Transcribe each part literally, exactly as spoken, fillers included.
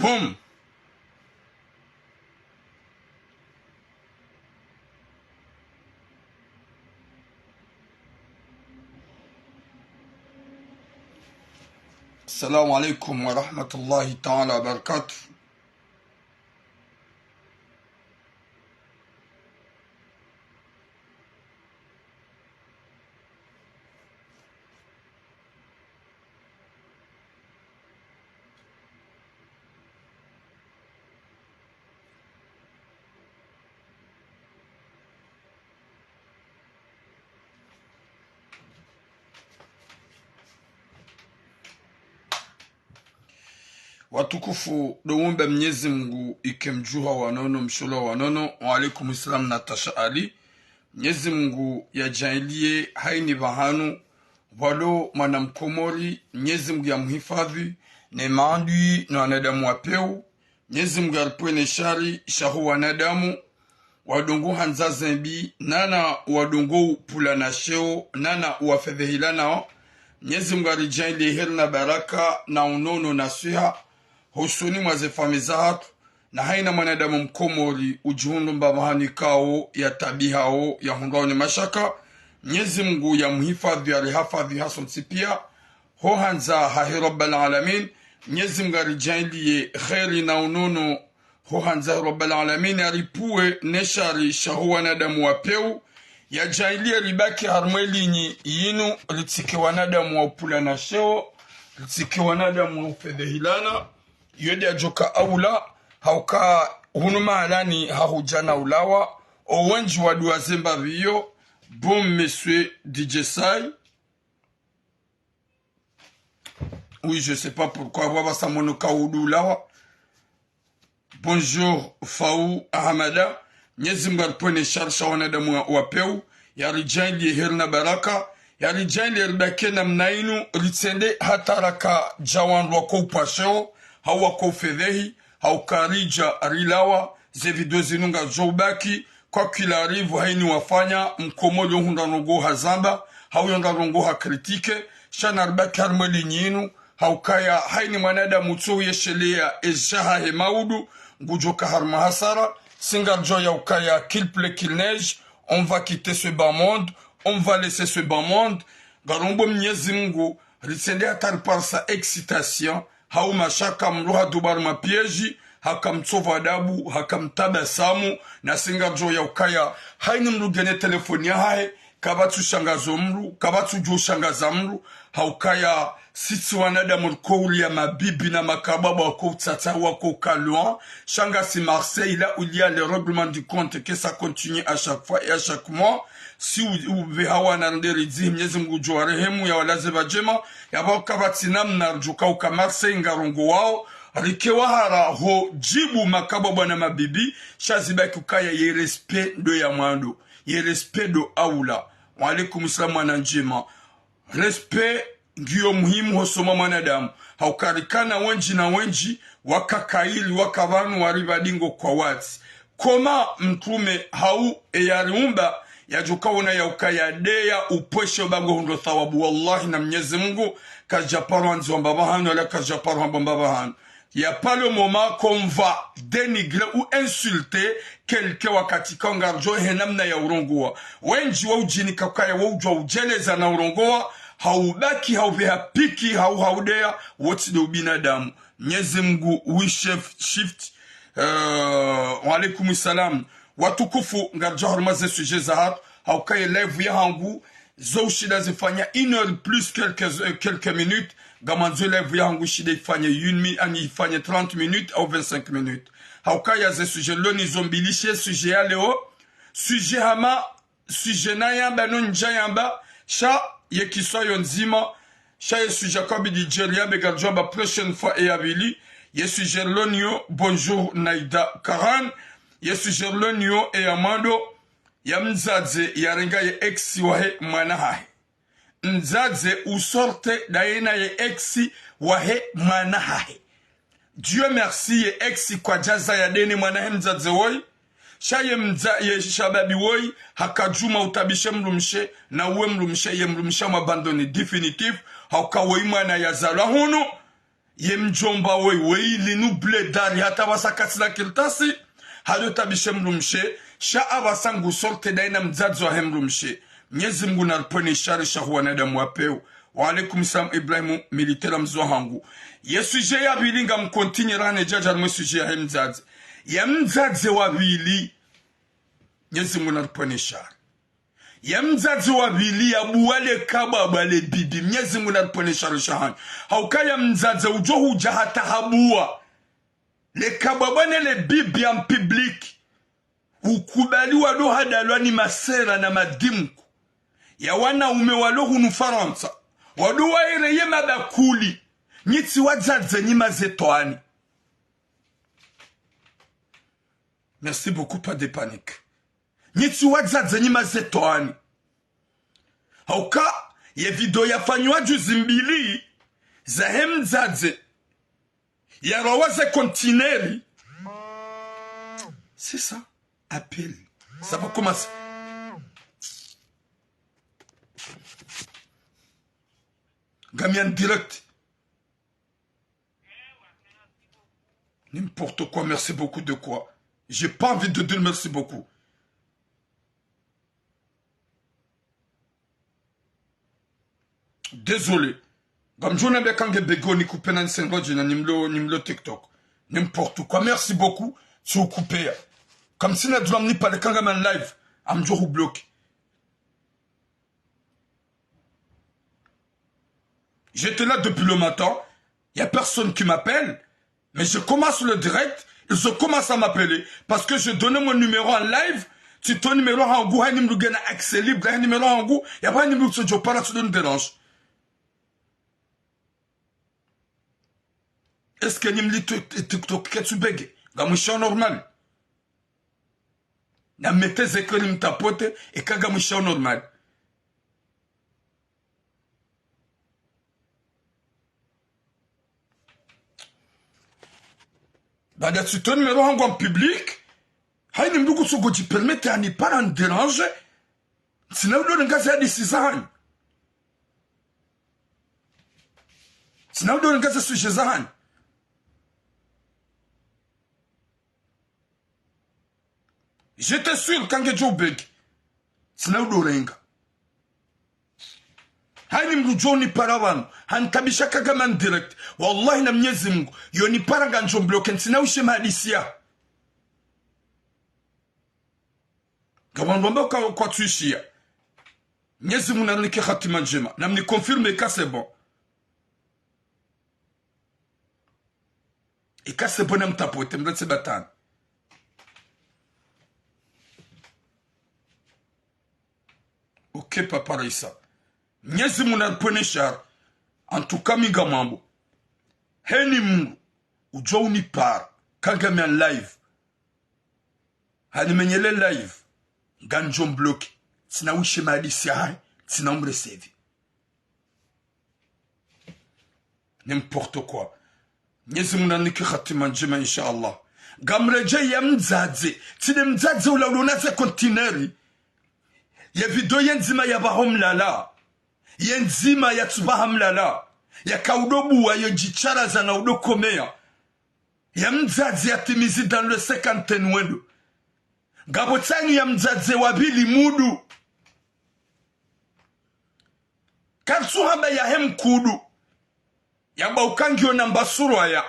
Boum. Assalamu alaikum wa rahmatullahi ta'ala wa barakatuh. Watukufu, ndo wumba Mnyezi Mngu ike mdjuha wa nono, msholo wa nono. Wa alaikum salam, Natasha Ali. Mnyezi Mngu yadjaanliye hayina pvahanu pvwalo mwana Mkomori, Mnyezi Mngu yamhifadhwi, ne maadui, no wanadamu wa pewu. Mnyezi Mngu yaripvwene shari shaho wanadamu, wadungu handza zembi, nana wadungu upvulana sheo, nana uwafedhehilanao. Mnyezi Mngu yaridjaanliye heri na baraka, na unono na swiha, hosoni mwa ze famiyi zahatru, na hayina mwanadamu Mkomori udjihundru mbapvahanu ikao, yataabihao, yahundrao ne mashaka. Mnyezi Mngu yamhifadhwi, yarihifadhwi hasontsi piya. Ho handza hahe Rabbal Alamin, Mnyezi Mngu yaridjaanliye heri na unono. Ho handza hahe Rabbal Alamin, yaripvuwe ne shari shaho wanadamu wa pewu. Yadjaanliye ribaki harumwa elinyi yinu, ritsike wanadamu wa upvulana sheo, ritsike wanadamu wa ufedhehilana. Iyo nde yadjoka aula, hauka hunu mahalani hahudja na ulawa, owendji wadjuwa zemba pviyo. Bon, monsieur D J Sai. Oui, je sais pas pourquoi, wapvasa mono ka udulawa. Bonjour, Fau Ahamada. Mnyezi Mngu yaripvwene shari sha wanadamu wa, wa pewu, yaridjaanliye heri na baraka, yaridjaanliye ribaki namna yinu, ritsende hata raka dja wandru wako upvwa sheo, hau wako ufedhehi, hauka ridja rilawa, ze video zinu ngazidjo ubaki, quoi qu'il arrive, hayina wafanya, Mkomori yohundra ndrongoo hazamba, hau yohundra ndrongoo hakritike, sha naribaki harumwa elinyi yinu, haukaya hayina mwanadamu utso uyesheleya ezisha hahe maudu, ngudjoka harumwa hasara. Si ngaridjuwa yaukaya qu'il pleut qu'il neige, on va quitter ce bas monde, on va laisser ce bas monde. Ngarombo Mnyezi Mngu, ritsende hata riparisa excitation, hau mashaka, mdru hadubari mapiège, haka mtsovu adabu, haka mtabasamu, na si ngaridjuwa yaukaya hayina mdru ngena telefoni yahahe, kapvatsu shangaza mdru, kapvatsu djo shangaza mdru, haukaya sisi wanadamu riko uliya mabibi na makababa wako utsatsa, wako kalwa, sha ngasi Marseille, là où il y a le règlement du compte, que ça continue à chaque fois et à chaque mois. Si u, upveha wana nderi dzi, Mnyezi Mngu ngudjo warehemu, yawalaze pvadjema, yapvo kapvatsi namna ridjo kauka Marseille ngarongowao, rike wahara ho djibu makababa na mabibi, sha zibaki ukaya ye respect ndo ya mwando, ye respect ndo aula. Wa alaikum salam, mwana ndjema. Respect ngiyo muhimu hosoni mwa mwanadamu. Hauka rikana wendji na wendji, waka kayiri, waka pvanu, wari pvadingo kwa watsi. Koma mtrume hau eyariumba, yadjoka wona yaukaya ndeya upvweshe ubango hundro thawabu. Wallahi, na Mnyezi Mngu, kadjaparwa ndziwa mbapvahanu, wala kadjaparwa hamba mbapvahanu. Il y a pas le moment qu'on va dénigrer ou insulter quelqu'un wakati ka ngaridjo he namna ya urongowa. Wendji wa udjinika ukaya wa udjuwa udjeleza na urongowa, haubaki, haupveha piki, hau, haudeya, wotsi nde ubinadamu. Mnyezi Mngu, oui, chef, shift. Euh, wa alaikum salam. Watukufu, ngaridjo harumwa ze sujet zahatru, haukaye live yahangu, zo ushinda zifanya une heure plus quelques, euh, quelques minutes, ngamandzo live yahangu ishinde ifanye une mi-, ani ifanye trente minutes au vingt-cinq minutes. Haukaya ze sujet leo nizo mbili, she sujet ya leo, sujet hama, sujet nayamba no ndjayamba, sha ye kiswa yo ndzima, sha ye sujet kabidi djeli yambe ngaridjo amba prochaine fois eya pvili, ye sujet leo niyo, bonjour Naida Karan, ye sujet leo niyo eya mwando, ya mdzadze yarenga ye ex wahe mwana hahe. Mdzadze usorte dayena ye ex wahe mwana hahe. Dieu merci, ye ex kwadjazaya dene mwana he mdzadze woyi. Sha ye mdza-, ye shababi woyi, hakadjuma utabishe mdrumshe, na uwe mdrumshe, ye mdrumshe amwabandone définitif, hauka woyi mwana yazalwa hunu. Ye mdjomba woyi, woyi linu bledari hata pvasa katsina kartasi, halo tabishe mdrumshe, sha apvasa ngu sorte dayi na mdzadze wahe mdrumshe. Mnyezi Mngu naripvwene shari sha hu wanadamu wa pewu. Wa alaikum salam Ibrahim, militaire mdzadze wahangu. Ye sujet ya pvili ngam continuer rane djadja mwe sujet yahe mdzadze. Ye mdzadze wa pvili. Mnyezi Mngu naripvwene shari. Ye mdzadze wa pvili ya buwa le kabwabwa le bibi, Mnyezi Mngu naripvwene shari sha hanyu. Hauka ye mdzadze udjo hudja hata habuwa le kabwabwa ne le bibi en public. Ukubali wado hadalwa ni masera na madimku ya wanaume walo hunu Farantsa. Wado waere ye mabakuli. Nyi tsi wadzadze nyi mazetwani. Merci beaucoup, pas de panique. Nyi tsi wadzadze nyi mazetwani. Hauka, ye video yafanyiwa juzi mbili, zahe mdzadze, ya rawa ze kontineri. C'est ça, appel. Ça va commencer. Ngami en direct. N'importe quoi, merci beaucoup de quoi? J'ai pas envie de dire merci beaucoup. Désolé. Ngamdjo nambia kange begi ni kupe na nsengo djina nimlo, nimlo TikTok. N'importe quoi. Merci beaucoup. Tsi ukupeya. Comme si na djula mnipare kanga man live. Ngamdjo hu bloquer. J'étais là depuis le matin. Il y a personne qui m'appelle. Mais je commence le direct. Ils ont commencé à m'appeler. Parce que je donnais mon numéro en live. Tsi to numéro hangu, hayina mdru ngena accès libre, hayina numéro hangu, ya hayina mdru tso djo para tsi donne dérange. Est-ce que nyi mli tu-, TikTok ketsu bege? Ngamwishiya normal. Na mettez-le que ni mtapote, eka ngamwishiya normal. Baada tsi to numéro hangu en public, hayina mdru kutso ngodji permettre hanipara ni dérange, tsina udo renga ze hadisi zahanyu. Tsina udo renga ze sujet zahanyu. J'étais sûr kange djo beg. Tsina udo renga. Hayina mdru djo nipara pvanu, hanitabisha kanga man direct. Wallahi na Mnyezi Mngu, yo nipara ngamdjo mbloquer, tsina ushe mahadisi ya. Ngapvo wandru wamba ka, kwatsu ishiya. Mnyezi Mngu narinike hatima ndjema. Na mni confirmer eka c'est bon. Eka c'est bon na mtapote, mletse batani. Ok, papa Raissa. Mnyezi Mngu naripvwene shari. En tout cas, mi ngamwambo. Hayina mdru udjo unipara kanga mi en live, hanimenyele live, ngamdjo mbloquer. Tsina ushe mahadisi yahahe, tsina umrecevoir. N'importe quoi. Mnyezi Mngu narinike hatima ndjema, inshallah. Ngamredjeyi ye mdzadze. Tsi nde mdzadze ula ulona ze kontineri. Ye video ye ndzima ya pvaho mlala. Ye ndzima ya tsu pvaha mlala. Yaka udo buwa yo djishara za na udo komeya. Ye mdzadze yatimizi dans le cinquantaine wendo. Ngapvo tsani ye mdzadze wa pvili mudu. Karitsu hamba yahe mkudu. Yamba uka ngiyo namba surwa ya.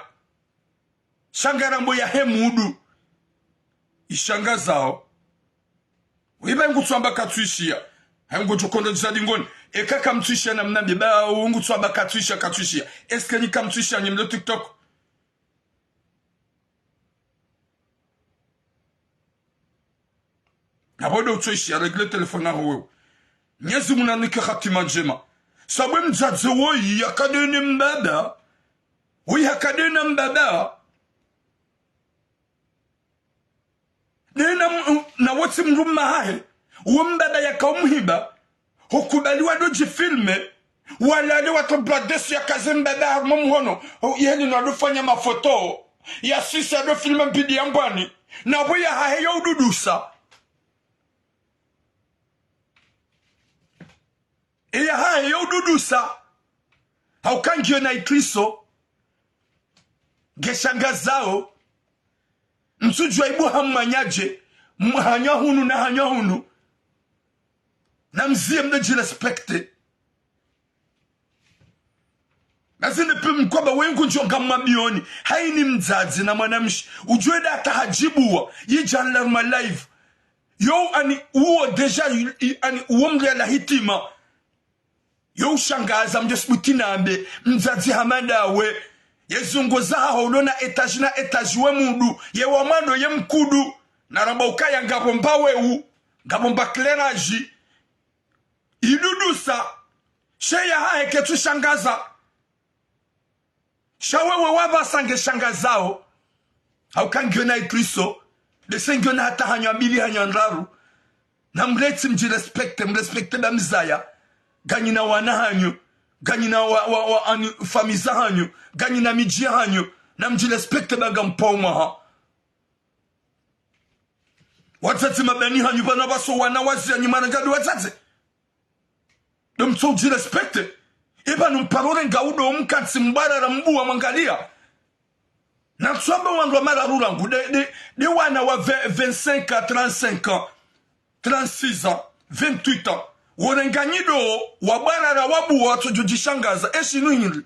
Sha ngarambo yahe mudu. Ishangazao. Wiba ngutsu amba katsu ishiya. Hayi ngudjo kondo djisa dingoni. Eka kamtsu ishiya na mnambi. Ba ngutsu amba katsu ishiya, katsu ishiya. Est-ce que nyi kamtsu ishiya nyi mlo TikTok? Ngapvo ndo utso ishiya, régler téléphone yaho wewe. Mnyezi Mngu narinike hatima ndjema. Sabu ye mdzadze woyi yakadene mbaba. Woyi hakadena mbaba. Nena m-, na wotsi mdrume hahe. Uwo mbaba yaka umhiba. Hukubali wado djifilme. Walale watso bradesu yakaze mbaba harumwa muhono. Ho, yeli nado fanya mafoto. Yasisi yado filme mbidi ya mbwani. Na pvo yahahe yo ududusa. Eyahahe yo ududusa. Hauka ngiyo na itriso. Ngeshangazao. Mtsudjuwa ibu hamwanyaje, mhanya hunu na hanya hunu. Namziye mdo djirespecte. Nazinde pe mkwaba wengu ndjonga mwabioni. Haini mdzadze na mwanamshe. Udjuwe da hata hadjibuwa. Yidja laruma live. Yo ani uwo déjà, ani uwo mdru yala hitima. Yo ushangaza mdjo subuti nambe, mdzadze hama ndawe. Ye zungo zahaho ulo na étage na étage we mudu. Ye wa mwando ye mkudu. Naramba ukaya ngapvo mba weu. Ngapvo mba kleraji. Idudusa. She yahahe ketsu shangaza. Sha wewe wapvasa ngeshangazao. Hauka ngiyo na ikriso. Ndese ngiyo na hata hanyo mbili hanyo ndraru. Namrentsi mdjirespecte, mrespecte ba mzaya. Nganyina wana hanyo. Nganyina wa, wa, wa, ani, famiyi zahanyo. Nganyina midji yahanyo. Namdjirespecte ba ngampvao mwaha. Wadzadze mabani hanyu pvanu apvaso wana waziya nyi mwana ngado wadzadze. Ndo mtso udjirespecte. Ipvanu mparo renga udo mkantsi mbarara mbuwa mwangaliya. Natswamba wandru wa mararu rangu. De, de, de wana wa vingt, vingt-cinq ans, trente-cinq ans, trente-six ans, vingt-huit ans. Worenga nyido, wabarara wabuwa watsodjo djishangaza. Eshi inu hindri.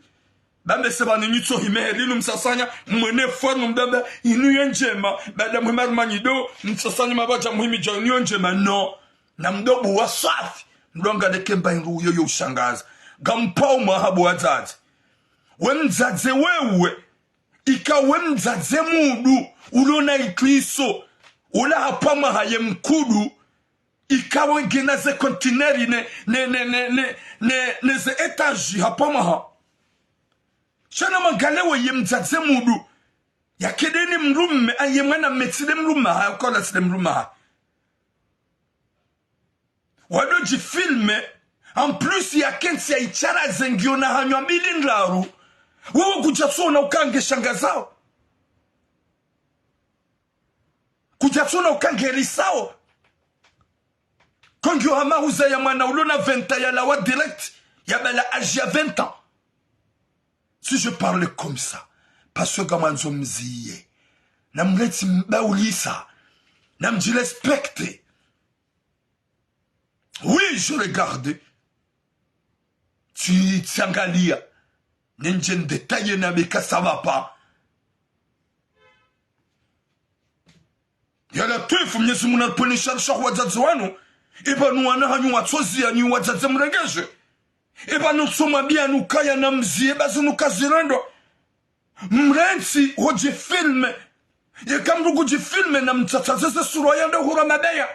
Bambe se pvanu nyitso hime heli nu msasanya, mwene fwa nu mbembe, inu yo ndjema, bada mwema ruma nyido, msasanya mabadja muhimi dja inu yo ndjema, no. Na mdo buwa swafi, mdo ngaleke mba hindru uyo yo ushangaza. Ngampvao mwaha bo wadzadze. We mdzadze wewe, ika we mdzadze mudu, ulo na ikriso, ula hapvwa mwaha ye mkudu, ika we ngena ze conteneur ne, ne, ne ze étage hapvwa mwaha. Sha namwangale we ye mdzadze mudu. Yakede ni mdrume, aye mwana metsi de mdrume, ha, kola tsi de mdrume, ha. Wado djifilme, en plus yakentsi ya ishara ze ngiyo na hanyo mbili ndraru. Wewe kudjatsona uka ngeshangazao. Kudjatsona uka ngerisao. Ko ngiyo hama huzaya mwana ulo na vingt ans yalawa direct, yabala âge ya vingt ans. Si je parle comme ça, parce que ngamwandzo mziye. Namrentsi mbaulisa. Namdjirespecte. Oui, je regarde. Tsi, tsiangaliya. Nendje ndétailler na beka ça va pas. Ya Latwifu, Mnyezi Mungu naripvwene shari sha wadzadze wanu. Ipvanu wana hanyu watsoziya nyi wadzadze mrengeje. Ipvanu tsomwambiya nukaya namziye bazi nukazirendo. Mrentsi ho djifilme. Yeka mdru kudjifilme na mtsatsaze ze surwa yanda hura mabeya.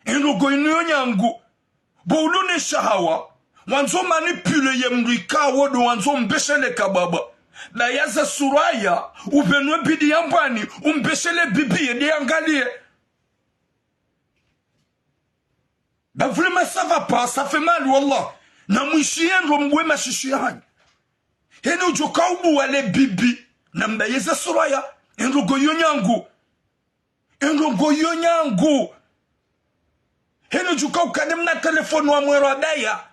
Indrongo inu yo nyangu. Bo ulo ne shahawa. Wandzo manipule ye mdru ika wo ndo wandzo mbeshele kababa. Baya ze surwa ya, upvenue bidi ya mbwani, umbeshele bibi ye de yangaliye. Ba vraiment ça va pas, ça fait mal, wallah. Namwishiye ndro mbuwe mashishiya hanyu. Heni udjo ka ubuwa le bibi. Nambaye ze surwa ya. Indrongo yo nyangu. Indrongo yo nyangu. Heni udjo ka ukane mna telefoni wa mwero adaya.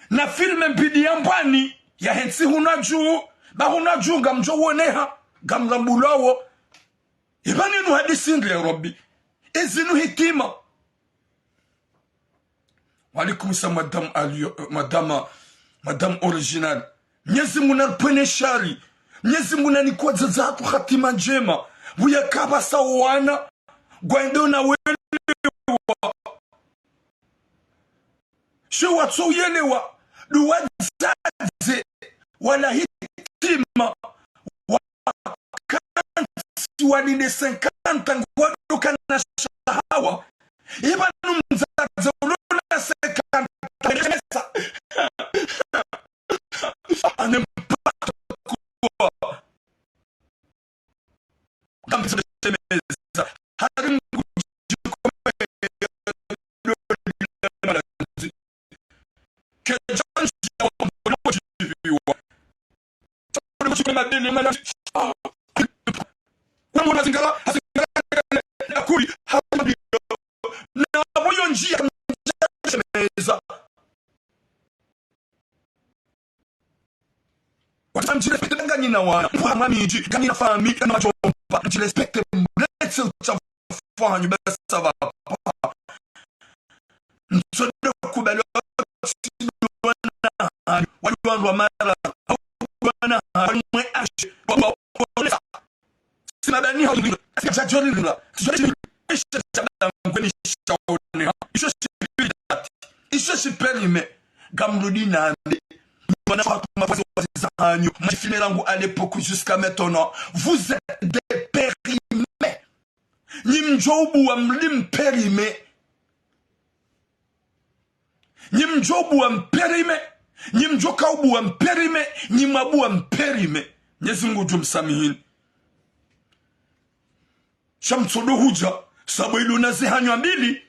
Nafilme bidi ya mbwani. Yahentsi hunu dju. Ba hunu dju ngamdjo woneha. Ngamrambulawo. Ipvanu inu hadisi ndri ya Rabbi. Ezinu hitima. Wa alaikum salam, madame Alio, euh, madame, madame originale. Mnyezi Mungu naripvwene shari. Mnyezi Mungu nanike wadzadze hatru hatima ndjema. Pvuya kapvasa wana. Ngwendo na welewa. She watso uyelewa, ndo wadzadze wala hitima, wakantsi walinde cinquante ans ngwadokana shahawa. Ipvanu mdzadze ulo na cinquante ans, à n'importe quoi. Ngambizo de shemeza. Hari ngudji komeye. Kedjanji ya wambo na wadjiviwa. Tsakuri ngudji komeye madini mala. Wambo na zingara, hazingara na kuri, hazingara. Na buyo ndjiya shemeza. Wati mdjirespecte nganyina wana, mvwa mwa midji, nganyina fami, nganyina madjomba, mdjirespecte mletse utshafu hanyu, basi ça va pas. Mtsodo kubali wati wana hanyu, wali wandru wa mara, wana hanyu mwe ashe, wa, wa, wa, wa, si mabani hau ndrila, si djadjori ndrila, si djadjori, isho shabala ngweni shaone, ha? Isho shipili dati, isho shipelime, ngamrudi nambe, mwana wa kuma wazi wazi za hanyu, mdjifilme rangu à l'époque jusqu'à maintenant, vous êtes des périmés. Nyi mdjo ubuwa mli mpelime. Nyi mdjo ubuwa mpelime. Nyi mdjo kaubuwa mpelime. Nyi mwabuwa mpelime. Mnyezi Mungu udjo msamihini. Sha mtsodo hudja, sabo ilo na ze hanyu mbili.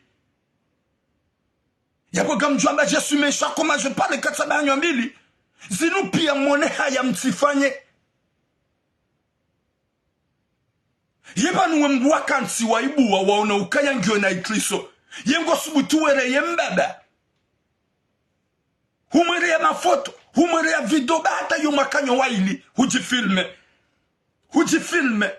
Yapvo ngamdjo amba je suis méchant, comment je parle, katsa ba hanyu mbili. Zinu piya mone haya mtsifanye. Ye pvanu we mbu wakantsi waibuwa waona ukaya ngiyo na ikriso. Ye ngo subutu were ye mbaba. Humwere ya mafoto, humwere ya video, ba hata yo mwakanyo waili, hudjifilme. Hudjifilme.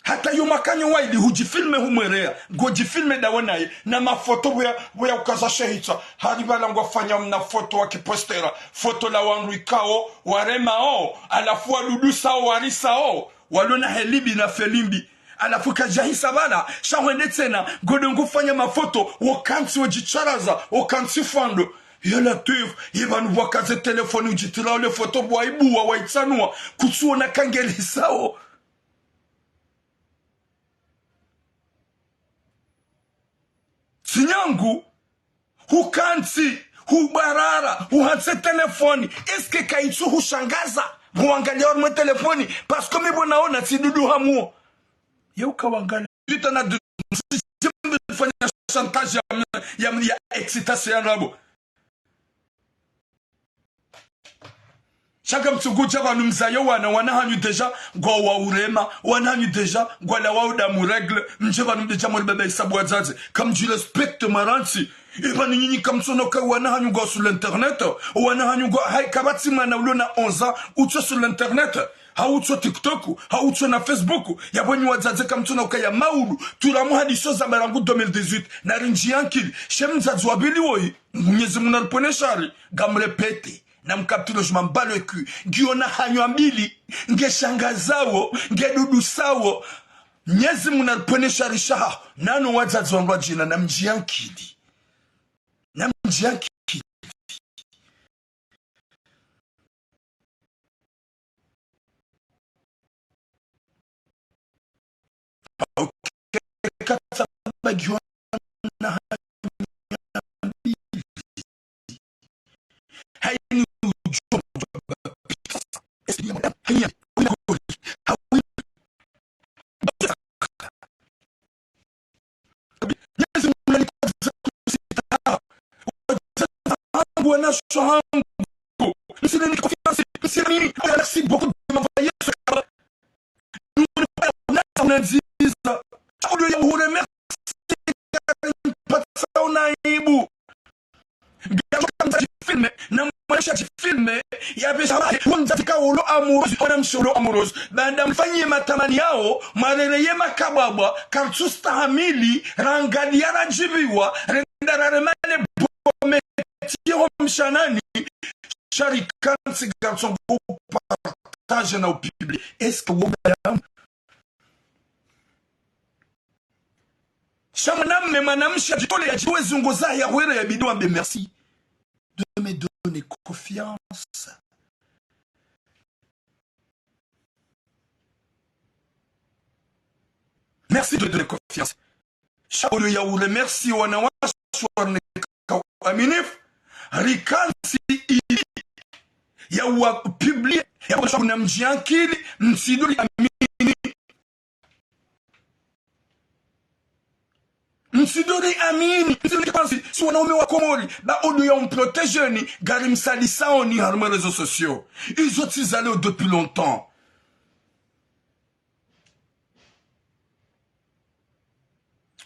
Hata yo mwakanyo waili hudjifilme humwereya, ngodjifilme dawe naye, na mafoto pvwaya, pvwaya ukaza shehitsa, hari pvala ngwafanya mna foto wakipostera, foto la wandru ikao, waremao, halafu wadudusao, warisao, walona heli mbi na feli mbi. Halafu kadjahisa pvala, sha hwende tsena, ngodo ngufanya mafoto, wokantsi wodjitsaraza, wokantsi fwando. Ya Latwif, ye pvanu pvwakaze telefoni udjitirao le foto pvwaibuwa waitsanua, kutsuona kangelisao. Tsi nyangu, hukantsi, hubarara, huhantse telefoni. Est-ce que kaitsu hushangaza? Huangalia harumwa telefoni, parce que mi pvo naona tsi dudu hamuo. Ye ukawangalia. Vita na du-, fanya chantage ya, ya, ya excitation ya ndrabo. Sha ngamtsungudja pvanu mzayo wana, wana hanyu déjà ngwawa urema, wana hanyu déjà ngwalawa udamu règle, mdje pvanu mdedja mwali baba hisabu wadzadze. Kamdjirespecte marantsi. Ipvanu nyinyi kamtsono ka wana hanyu ngwa sur l'internet, wana hanyu ngwa, hayi kapvatsi mwana ulona onze ans, utso sur l'internet, ha utso TikTok, ha utso na Facebook, yapvo nyi wadzadze kamtsono ka ya maudu, turamu hadiso za marangu deux mille dix-huit, na rindji yankili, she mdzadze wa pvili woyi, Mnyezi Mungu naripvwene shari, ngamrépété, na mkaptilo je m'en bats le cul. Ngiyo na hanyu mbili, ngeshangazawo, ngedudusawo. Mnyezi Mungu naripvwene shari shaha, nano wadzadze wandru wadjina, na mdji yankili. Na mdji yankili. Au keka tsabagiwa na hanyambili. Hayini udjo. Hayini. Mwenyezi Mungu alikadza kusita. Wangu, wanasho hangu. Msile ni confiance, msile ni, merci beaucoup de m'envoyer ce cadeau. Nous, on est pas là, on a, on a dit ça. Au lieu de vous remercier, on a un bout. Ngamdjo kamdza djifilme, na mwanamshe djifilme, ya pesha hahe, wandza tika ulo amoureuse, mwanamshe ulo amoureuse. Baanda mfanye matamani yao, mwarere ye makabwabwa, kartsu stahamili, rangalia radjibiwa, renda rarema le bometi ho mshanani, sha rikantsi garçon ngu partager na upublier. Est-ce que wo mwanadamu Sha mwanamme, mwanamshe adjitole yadjiwe zungu zahe ya hwere ya bidi wambe merci de me donner confiance. Merci de donner confiance. Sha au lieu ya u remercier wanawashe warneka uaminifu, rikantsi ili ya uwa publier, ya uwa kuna mdji yankili, mtsidori amini. Mtsidori amini, mtsidori pansi, si wanaume wa Komori, ba au lieu ya umprotéger ni, ngari msalisaoni harumwa réseaux sociaux. Izo tsi zaleo depuis longtemps.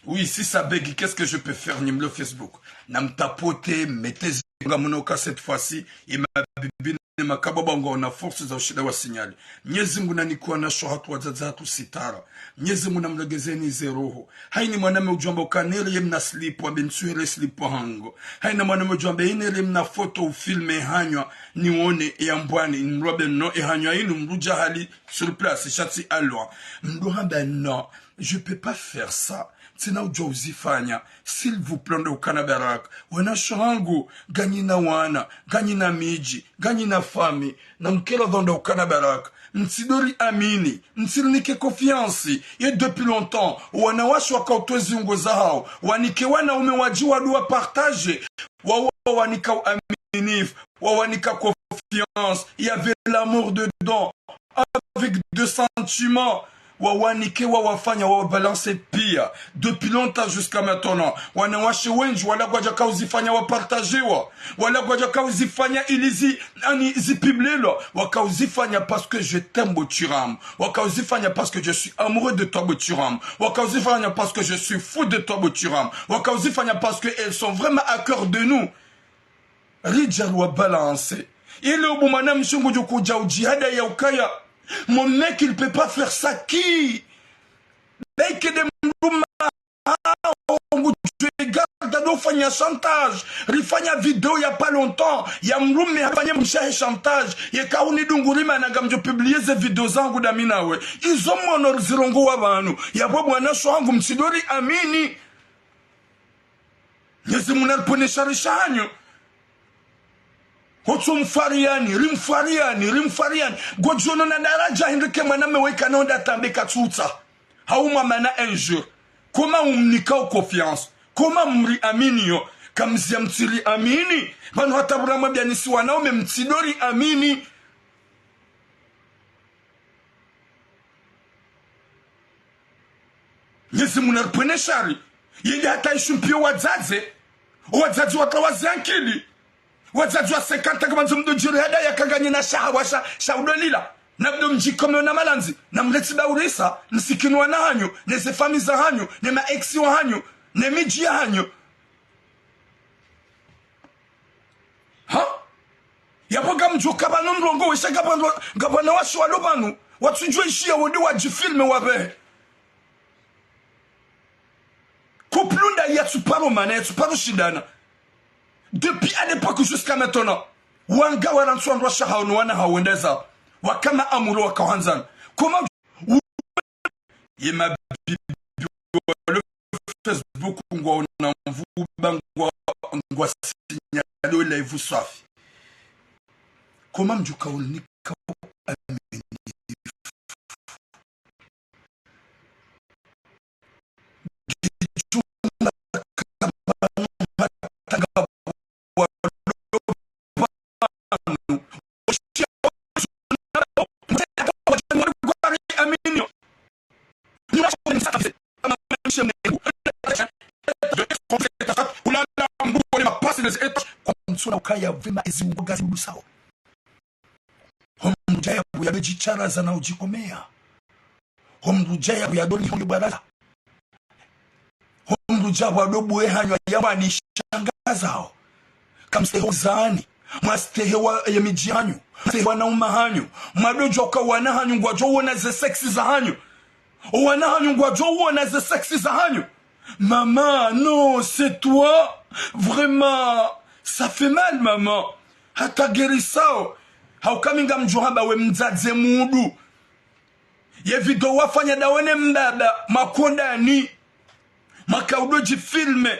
Oui, si ça bug, qu'est-ce que je peux faire? Nimlo Facebook. Na mtapote, mettez ngamuna uka cette fois-ci, ima bibi makababa ngwaona force za ushinda wa signale. Mnyezi Mungu nanike wanashe hatru, wadzadze hatru sitara. Mnyezi Mungu namlegezeni ze roho. Haina mwanamme udjo amba uka nere ye mna slip, wambe ntsuhere slip hangu. Haina mwanamme udjo amba inere mna photo ufilme hanywa nione ya mbwani, mrobe no e hanywa inu mdru dja hali sur place, shatsi alwa. Mdru hamba non, je peux pas faire ça. Ntsina udjo uzifanya. S'il vous plaît, ndo ukana baraka. Wanashe hangu, nganyina wana, nganyina midji, nganyina famille, na mkela dho ndo ukana baraka. Mtsidori amini, mtsirinike confiance. Ye depuis longtemps, wanawashe waka utowa ziungo zahao, wanike wanaume wadji wadu wa partager, wa, wa, wanika uaminifu, wa, wanika confiance, il y avait l'amour dedans, avec des sentiments. Wawanike, wawafanya, wawabalancer pia. Depuis longtemps jusqu'à maintenant. Wanawashe wendji, wala kwadjaka uzifanya wapartagewa. Wala kwadjaka uzifanya ili zi, ani, zipublielwa. Waka uzifanya parce que je t'aime, Botchouram. Waka uzifanya parce que je suis amoureux de toi, Botchouram. Waka uzifanya parce que je suis fou de toi, Botchouram. Waka uzifanya parce que elles sont vraiment à cœur de nous. Ridja rwa balancer. Ile ubu mwanamshe ngudjo kudja udjihada ya ukaya, mon mec, il peut pas faire ça, qui? Beke de mdrume ngudjo garda do fanya chantage. Rifanya video il y a pas longtemps ya mdrume hafanya mshahe chantage. Yeka huni dungurima na ngamdjo publier ze video zangu dami nawe. Izo mwono zirongowa pvanu. Yapvo bwana sho hangu mtsidori amini. Mnyezi Mungu nariponeshe rishanyo. Hotso mfariani, rimfariani, rimfariani. Ngodjono na daraja hindri ke mwanamme weka nonda tambe katsutsa. Hauma mana un jour. Comment umnika u confiance? Comment mri amini yo? Kamzia mtsiri amini. Pvanu hata pvura mwambiani si wanaume mtsidori amini. Mnyezi Mungu nariponeshe ri. Yende hata ishumpio wadzadze. Wadzadze watawazi ankili. Wadzadze wa cinquante ans kamandzo mdo djiri hada ya kanganyina shahawa sha, sha udolila. Na mdo mdjikome na malandzi. Na mleti baurisa. Msikini wana hanyu. Ne ze famille za hanyu. Ne ma ex wa hanyu. Ne midji ya hanyu. Ha? Yapvo ngamdjo ka pvanu mrongowe sha ngapvanu, ngapvanu washe walo pvanu, watsudjuwa ishiya wode wadjifilme wapvehe. Couple nda yatsuparo mana, yatsuparo shindana. Depuis à l'époque jusqu'à maintenant. Wanga warantswa ndrwa shahao no wana hao wendeza. Waka ma amoureux waka wandzana. Comment ye mabibi walo Facebook ngwaona mvuba ngwa, ngwa signalé live swafi. Comment mdjuka ulinika amini. Kwa mtsuna ukaya vema ezi ungo ngazi ulusao. Homdru djaya buya do djitsara zana udjikomeya. Homdru djaya buya do ni hondo baraza. Homdru djaya buya do buwe hanywa ya wani shangazao. Kamstehe uzani. Mwastehe wa ye midji hanyu. Mwastehe wana uma hanyu. Mwadodjoka wana hanyu ngwadjo wona ze sexe za hanyu. Wana hanyu ngwadjo wona ze sexe za hanyu. Maman, non, c'est toi. Vraiment, ça fait mal, maman. Hata gerisao. Hauka mi ngamdjo hamba we mdzadze mudu. Ye video wafanya dawe ne mbaba, makondani. Maka udo djifilme.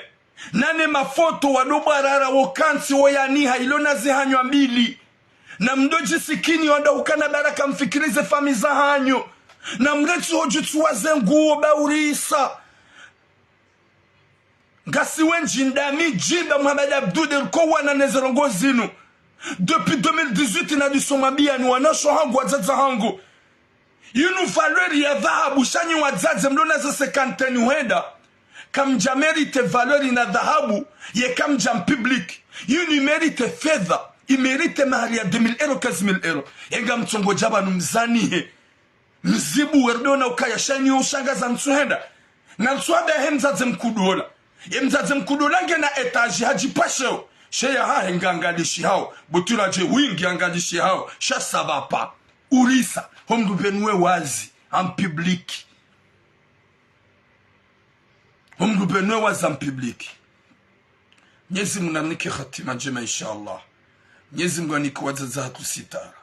Nane mafoto wado bwarara wo kantsi wo yaniha ilo na ze hanywa mbili. Na mdo djisikini wanda ukana baraka mfikiri ze famille za hanyu. Na mretsi ho djutsuwa ze nguo baurisa. Ngasi wendji ndami djimba Mohamed Abdou de riko wana ne ze ndrongo zinu. Depuis deux mille dix-huit na diso mabiyani wanasho hangu wadzadze hangu. Yinu valeur ya dhahabu sha nyi wadzadze mlo na ze cinquantaine hwenda. Kamdja mérité valeur na dhahabu ye kamdja mpublic. Yinu imérité fedha, imérité mahari ya deux mille euros, quinze mille euros. Ye ngamtsongo dja pvanu mzanihe. Mzibu werdo na ukaya sha nyi ushangaza ntsuhenda. Na ntsuhenda he mdzadze mkudola. Ye mdzadze mkudola ngena étage hadjipasheo. She yahahe ngangalishihao, butula dje wingi angalishihao, sha ça va pas. Urisa, ho mndru pvanu we wazi, en public. Ho mndru pvanu we wazi en public. Mnyezi Mungu narinike hatima ndjema, inshallah. Mnyezi Mungu anike wadzadze hatru sitara.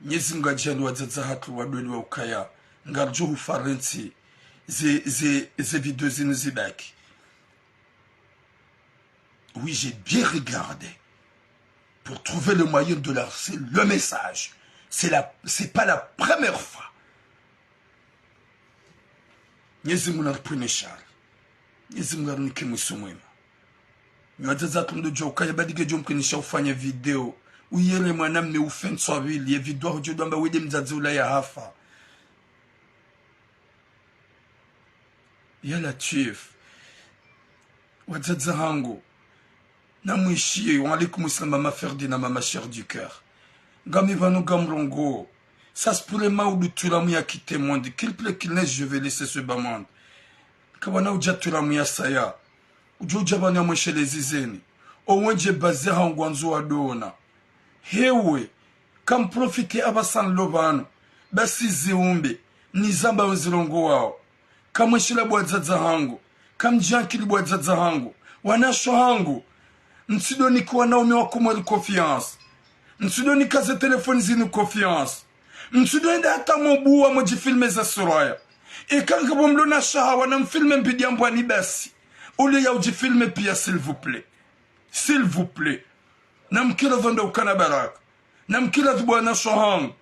Mnyezi Mungu adjaanli wadzadze hatru wadweli wa ukaya, ngaridjo hufarentsi ze, ze, ze video zinu zibaki. Oui, j'ai bien regardé pour trouver le moyen de lancer le message. C'est la, c'est pas la première fois. Mnyezi Mungu naripvwene shari. Mnyezi Mungu arinike mwiso mwema. Nyi wadzadze hatru mdo djuwa ukaya badi ngedjo mkinisha ufanya video. Uyele mwanamme ufe ntswa pvili, ye video aho djo dwamba wede mdzadze ula yahafa. Ya Latwif. Wadzadze hangu. Namwishiye, wa alaykum salam, mama Ferdina, mama chère du cœur. Ngami pvanu ngamrongoo. Ça se pourrait maudu tula muya quitter monde. Qu'il pleuve, qu'il neige, je vais laisser ce bas monde. Kapvana udja tula muya saya. Udjo udja pvanu ya mweshelezi zeni. Owendje baze hangu wandzo wadona. Hewe, kamprofite apvasa nilo pvanu. Basi ziumbe, nizamba yo nzilongowao. Kamweshelea bo wadzadze hangu. Kamdjiankili bo wadzadze hangu. Wanashe hangu. Mtsido nika wanaume wa Komori confiance. Mtsido nika ze telefoni zinu confiance. Mtsido enda hata mwabuwa mwadjifilme za suraya. Eka ngapvo mlo na shahawa namfilme mbidi ya mbwani basi. Ule ya udjifilme piya, s'il vous plaît. S'il vous plaît. Namkila pvanda ukana baraka. Namkila pvwa wanashe hangu.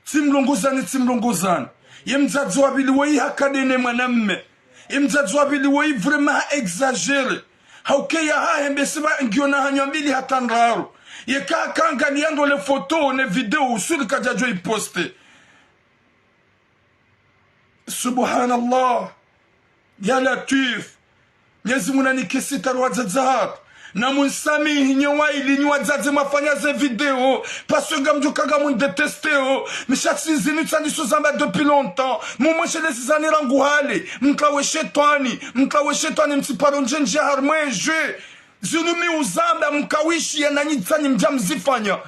Tsimlongozani, tsimlongozani. Ye mdzadze wa pvili woyi hakadene mwanamme. Ye mdzadze wa pvili woyi vraiment ha exagéré. Hauke yahahe mbesi pva ngiyo na hanyo mbili hata ndraru. Yeka hakangaliya ndo le photo ne video usuli kadjadjo iposte. Subhanallah. Ya Latwif. Mnyezi Mungu nanike sitara wadzadze hatru. Namunsamihi nyi wayili nyi wadzadze mwafanya ze video. Parce que ngamdjuwa ukaya ngamundetesteo. Mi sha tsi zinu tsandiso zamba depuis longtemps. Mumweshelezi zani rangu hale. Mtlawe shetwani. Mtlawe shetwani mtsiparo ndjendje harimwa e jeu. Zinu mi uzamba mkawishiya nanyi tsanyi mdja mzifanya.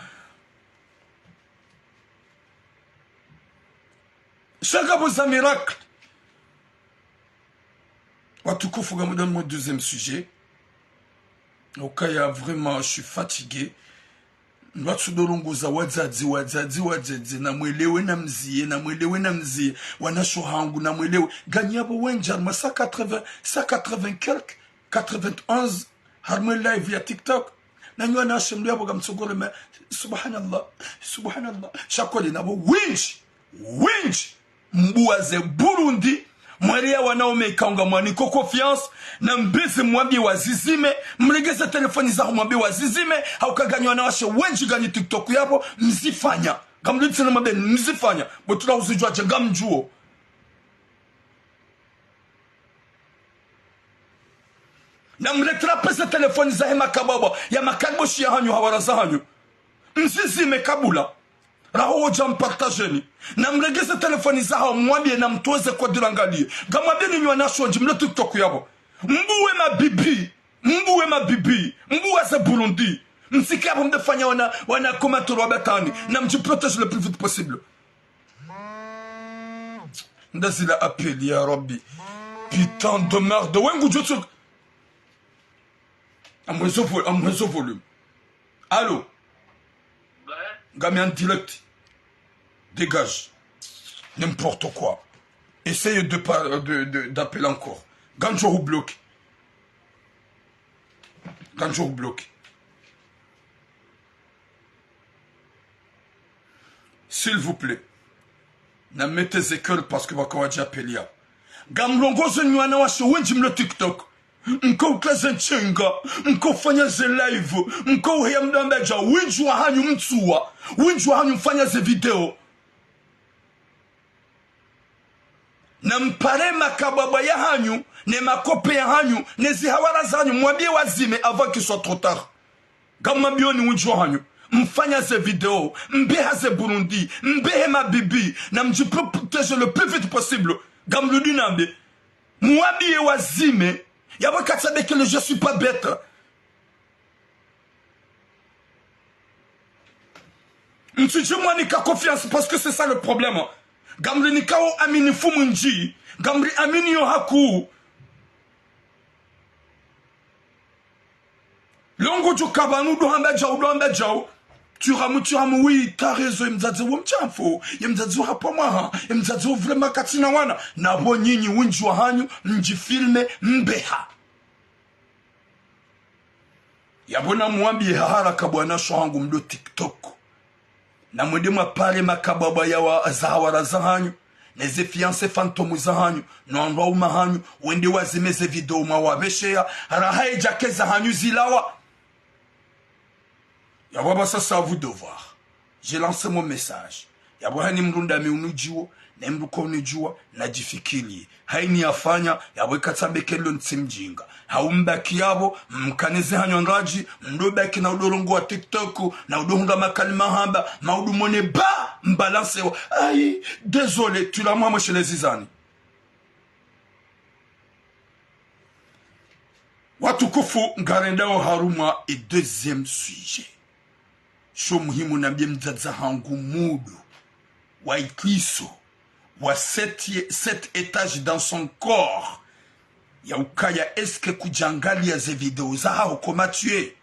Sha ngapvo za miracle. Watukufu, ngamdjo mon deuxième sujet. Ukaya vraiment, je suis fatigué. Ndwatsu dolongoza wadzadze, wadzadze, wadzadze. Namwelewe namziye, namwelewe namziye. Wanashe hangu, namwelewe. Nganyi yapvo wendji, harimwa cent quatre-vingts, cent quatre-vingts quelques, quatre-vingt-onze, harimwa live ya TikTok. Nanyi wanashe mlo yapvo ngamtsogore ma, subhanallah, subhanallah. Sha kweli napvo wendji, wendji. Mbuwa ze Burundi, mweleya wanaume ikao ngamwaniko confiance, na mbeze mwambiye wazizime, mregeze telefoni zaho mwambiye wazizime, hauka nganyi wanawashe wendji nganyi TikTok yapvo, mzifanya. Ngamlitsina mabeni, mzifanya. Bo tula uzidjuwa dje ngamdjuwo. Namretrape ze telefoni zahe makabwabwa, ya makariboshi ya hanyu, hawara za hanyu. Mzizime kabula. Raho wodja mpartajeni. Namregeze telefoni zaho, mwambiye namtowe ze kodi rangaliye. Ngamwambiyeni nyi wanashe wendji mlo TikTok yapvo. Mbuwe mabibi. Mbuwe mabibi. Mbuwa ze Burundi. Mtsike yapvo mdefanya wana, wana commentaire wa batani. Namdjiprotège le plus vite possible. Ndazila appel, ya Rabbi. Putain de merde. Wengu djotso. Amwezo vo-, amwezo volume. Allô ? Ouais. Ngami en direct. Dégage. N'importe quoi. Essaye de par-, de, de, d'appeler encore. Ngamdjo hubloquer. Ngamdjo hubloquer. S'il vous plaît. Namete ze cœur parce que pvwaka wadja appel ya. Ngamlongozo nyi wanawashe wendji mlo TikTok. Mko ukaza ntsenga, mko ufanya ze live, mko uheya mdru amba dja, wendji wa hanyu mtsuwa, wendji wa hanyu mfanya ze video. Nampare makabwabwa ya hanyu, ne makope ya hanyu, ne zihawara za hanyu, mwambiye wazime avant qu'il soit trop tard. Ngamwambiyoni wendji wa hanyu, mfanya ze video, mbeha ze Burundi, mbehe mabibi, namdjiprotège le plus vite possible. Ngamrudi nambe, mwambiye wazime, yapvo katsa bekele, je suis pas bête. Mtsudje mwanika confiance, parce que c'est ça le problème. Ngamrinikao uaminifu mwindji, ngamriaminiyo hakuu. Leo ngodjo ka pvanu udo hamba djau, udo hamba djau. Tiramu, tiramu, oui, t'as raison, ye mdzadze wo mshamfu, ye mdzadze wo hapvwa mwaha, ye mdzadze wo vraiment katsina wana. Na pvo nyinyi windji wahanyu mdjifilme mbeha. Yapvo namwambiye ha haraka bwana sho hangu mdo TikTok. Namwende mwapare makabwabwa ya wa, za hawara zahanyu, ne ze fiancé fantôme zahanyu, no wandru waume wahanyu, wende wazime ze video mwawapvesheya, raha yedjake zahanyu zilawa. Yapvo apvasa c'est à vous de voir. J'ai lancé mon message. Yapvo hayina mdru ndami unidjuwo, ne mdru kaunidjuwa, nadjifikiri. Hayina yafanya, yapvo ika tsambe ke leo ntsi mdjinga. Hau mbaki yapvo, mkane ze hanyu ndraji, mdo baki na udo rongowa TikTok, na udo hundra makalima hamba, maudu mone ba, mbalansewa. Ayi, désolé, tula mwa mweshelezi zani. Watukufu, ngarendao harumwa e deuxième sujet. Sho muhimu nambiye mdzadze hangu mudu wa ikriso wa sept, sept étages dans son corps. Ya ukaya, est-ce que kudjangaliya ze video zahaho comment tu es?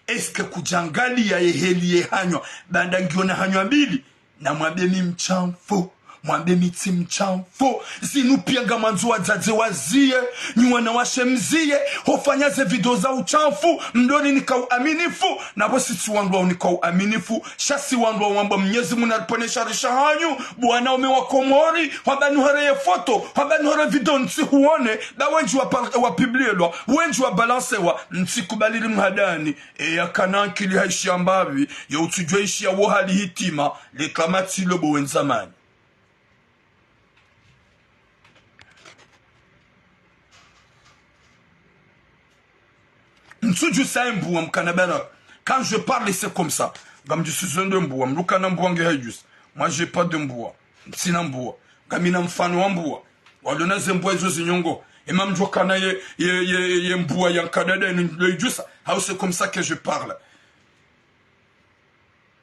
Est-ce que kudjangaliya ye heli ye hanyu? Banda ngiyo na hanyu mbili. Namwambe mi mshamfu, mwambe mi tsi mshamfu. Zinu piya ngamwandzo wadzadze waziye, nyi wanawashe mziye, hofanya ze video za ushamfu, mdo rinika uaminifu, na pvo si tsi wandru wa unika uaminifu, sha si wandru wa wamba Mnyezi Mungu naripvonese sharisha hanyu, bwana ume wa Komori, hwamba nuhere ye foto, hwamba nuhere video ntsi huone, ba wendji wa par-, wa publielwa, wendji wa balansewa, ntsi kubali ri mhadani, eya kana ankili haishiya mbapvi, ye utsudjuwa ishiya wo hali hitima, le kama tsi lo bo wendza mani. Ntsudjusa ye mbuwa mkana bera. Quand je parle, c'est comme ça. Ngamdjusuzo ndo mbuwa, mdru kana mbuwa nge haidjusa. Moi, j'ai pas de mbuwa. Ntsina mbuwa. Ngamina mfano wa mbuwa. Walona ze mbuwa izo zinyongo. Ema mdjuwa kana ye, ye, ye, ye mbuwa ya nkadada inu ndo idjusa. Hau c'est comme ça que je parle.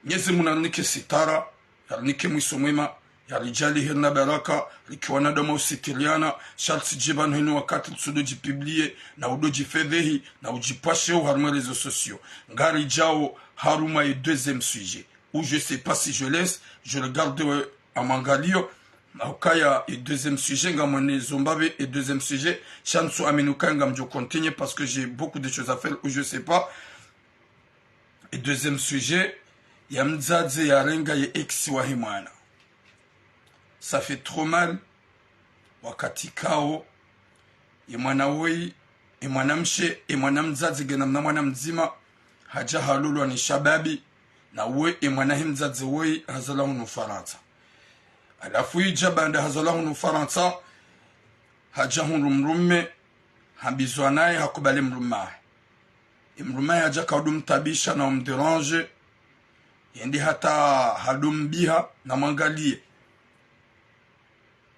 Mnyezi Mungu narinike sitara, yarinike mwiso mwema, yaridjaanliye heri na baraka, rike wanadamu wa usitiriana, sha ritsidje pvanu heni wakati ritsudo djipublie, na udo djifedhehi, na udjipvashe oharumwa réseaux sociaux. Ngaridjao harumwa ye deuxième sujet. Ou je sais pas si je laisse, je regarde, euh, amwangaliyo, na ukaya ye deuxième sujet, ngamwenezo mbapvi ye deuxième sujet, sha ntsu amini ukaya ngamdjo continuer parce que j'ai beaucoup de choses à faire, ou je sais pas. Et deuxième sujet, ya mdzadze yarenga ye ex wahe mwana. Ça fait trop mal, wakati kao, ye mwana woyi, ye mwana mshe, ye mwana mdzadze ngena mna mwana mdzima, hadja halolwa ni shababi, na woyi, ye mwana he mdzadze woyi, hazalwa hunu Farantsa. Halafu idja banda hazalwa hunu Farantsa, hadja hundru mdrume, hambizwa naye hakubali mdrume wahe. Ye mdrume wahe hadja kaudu mtabisha na umdéranger, yende hata hadu mbiha, namwangaliye.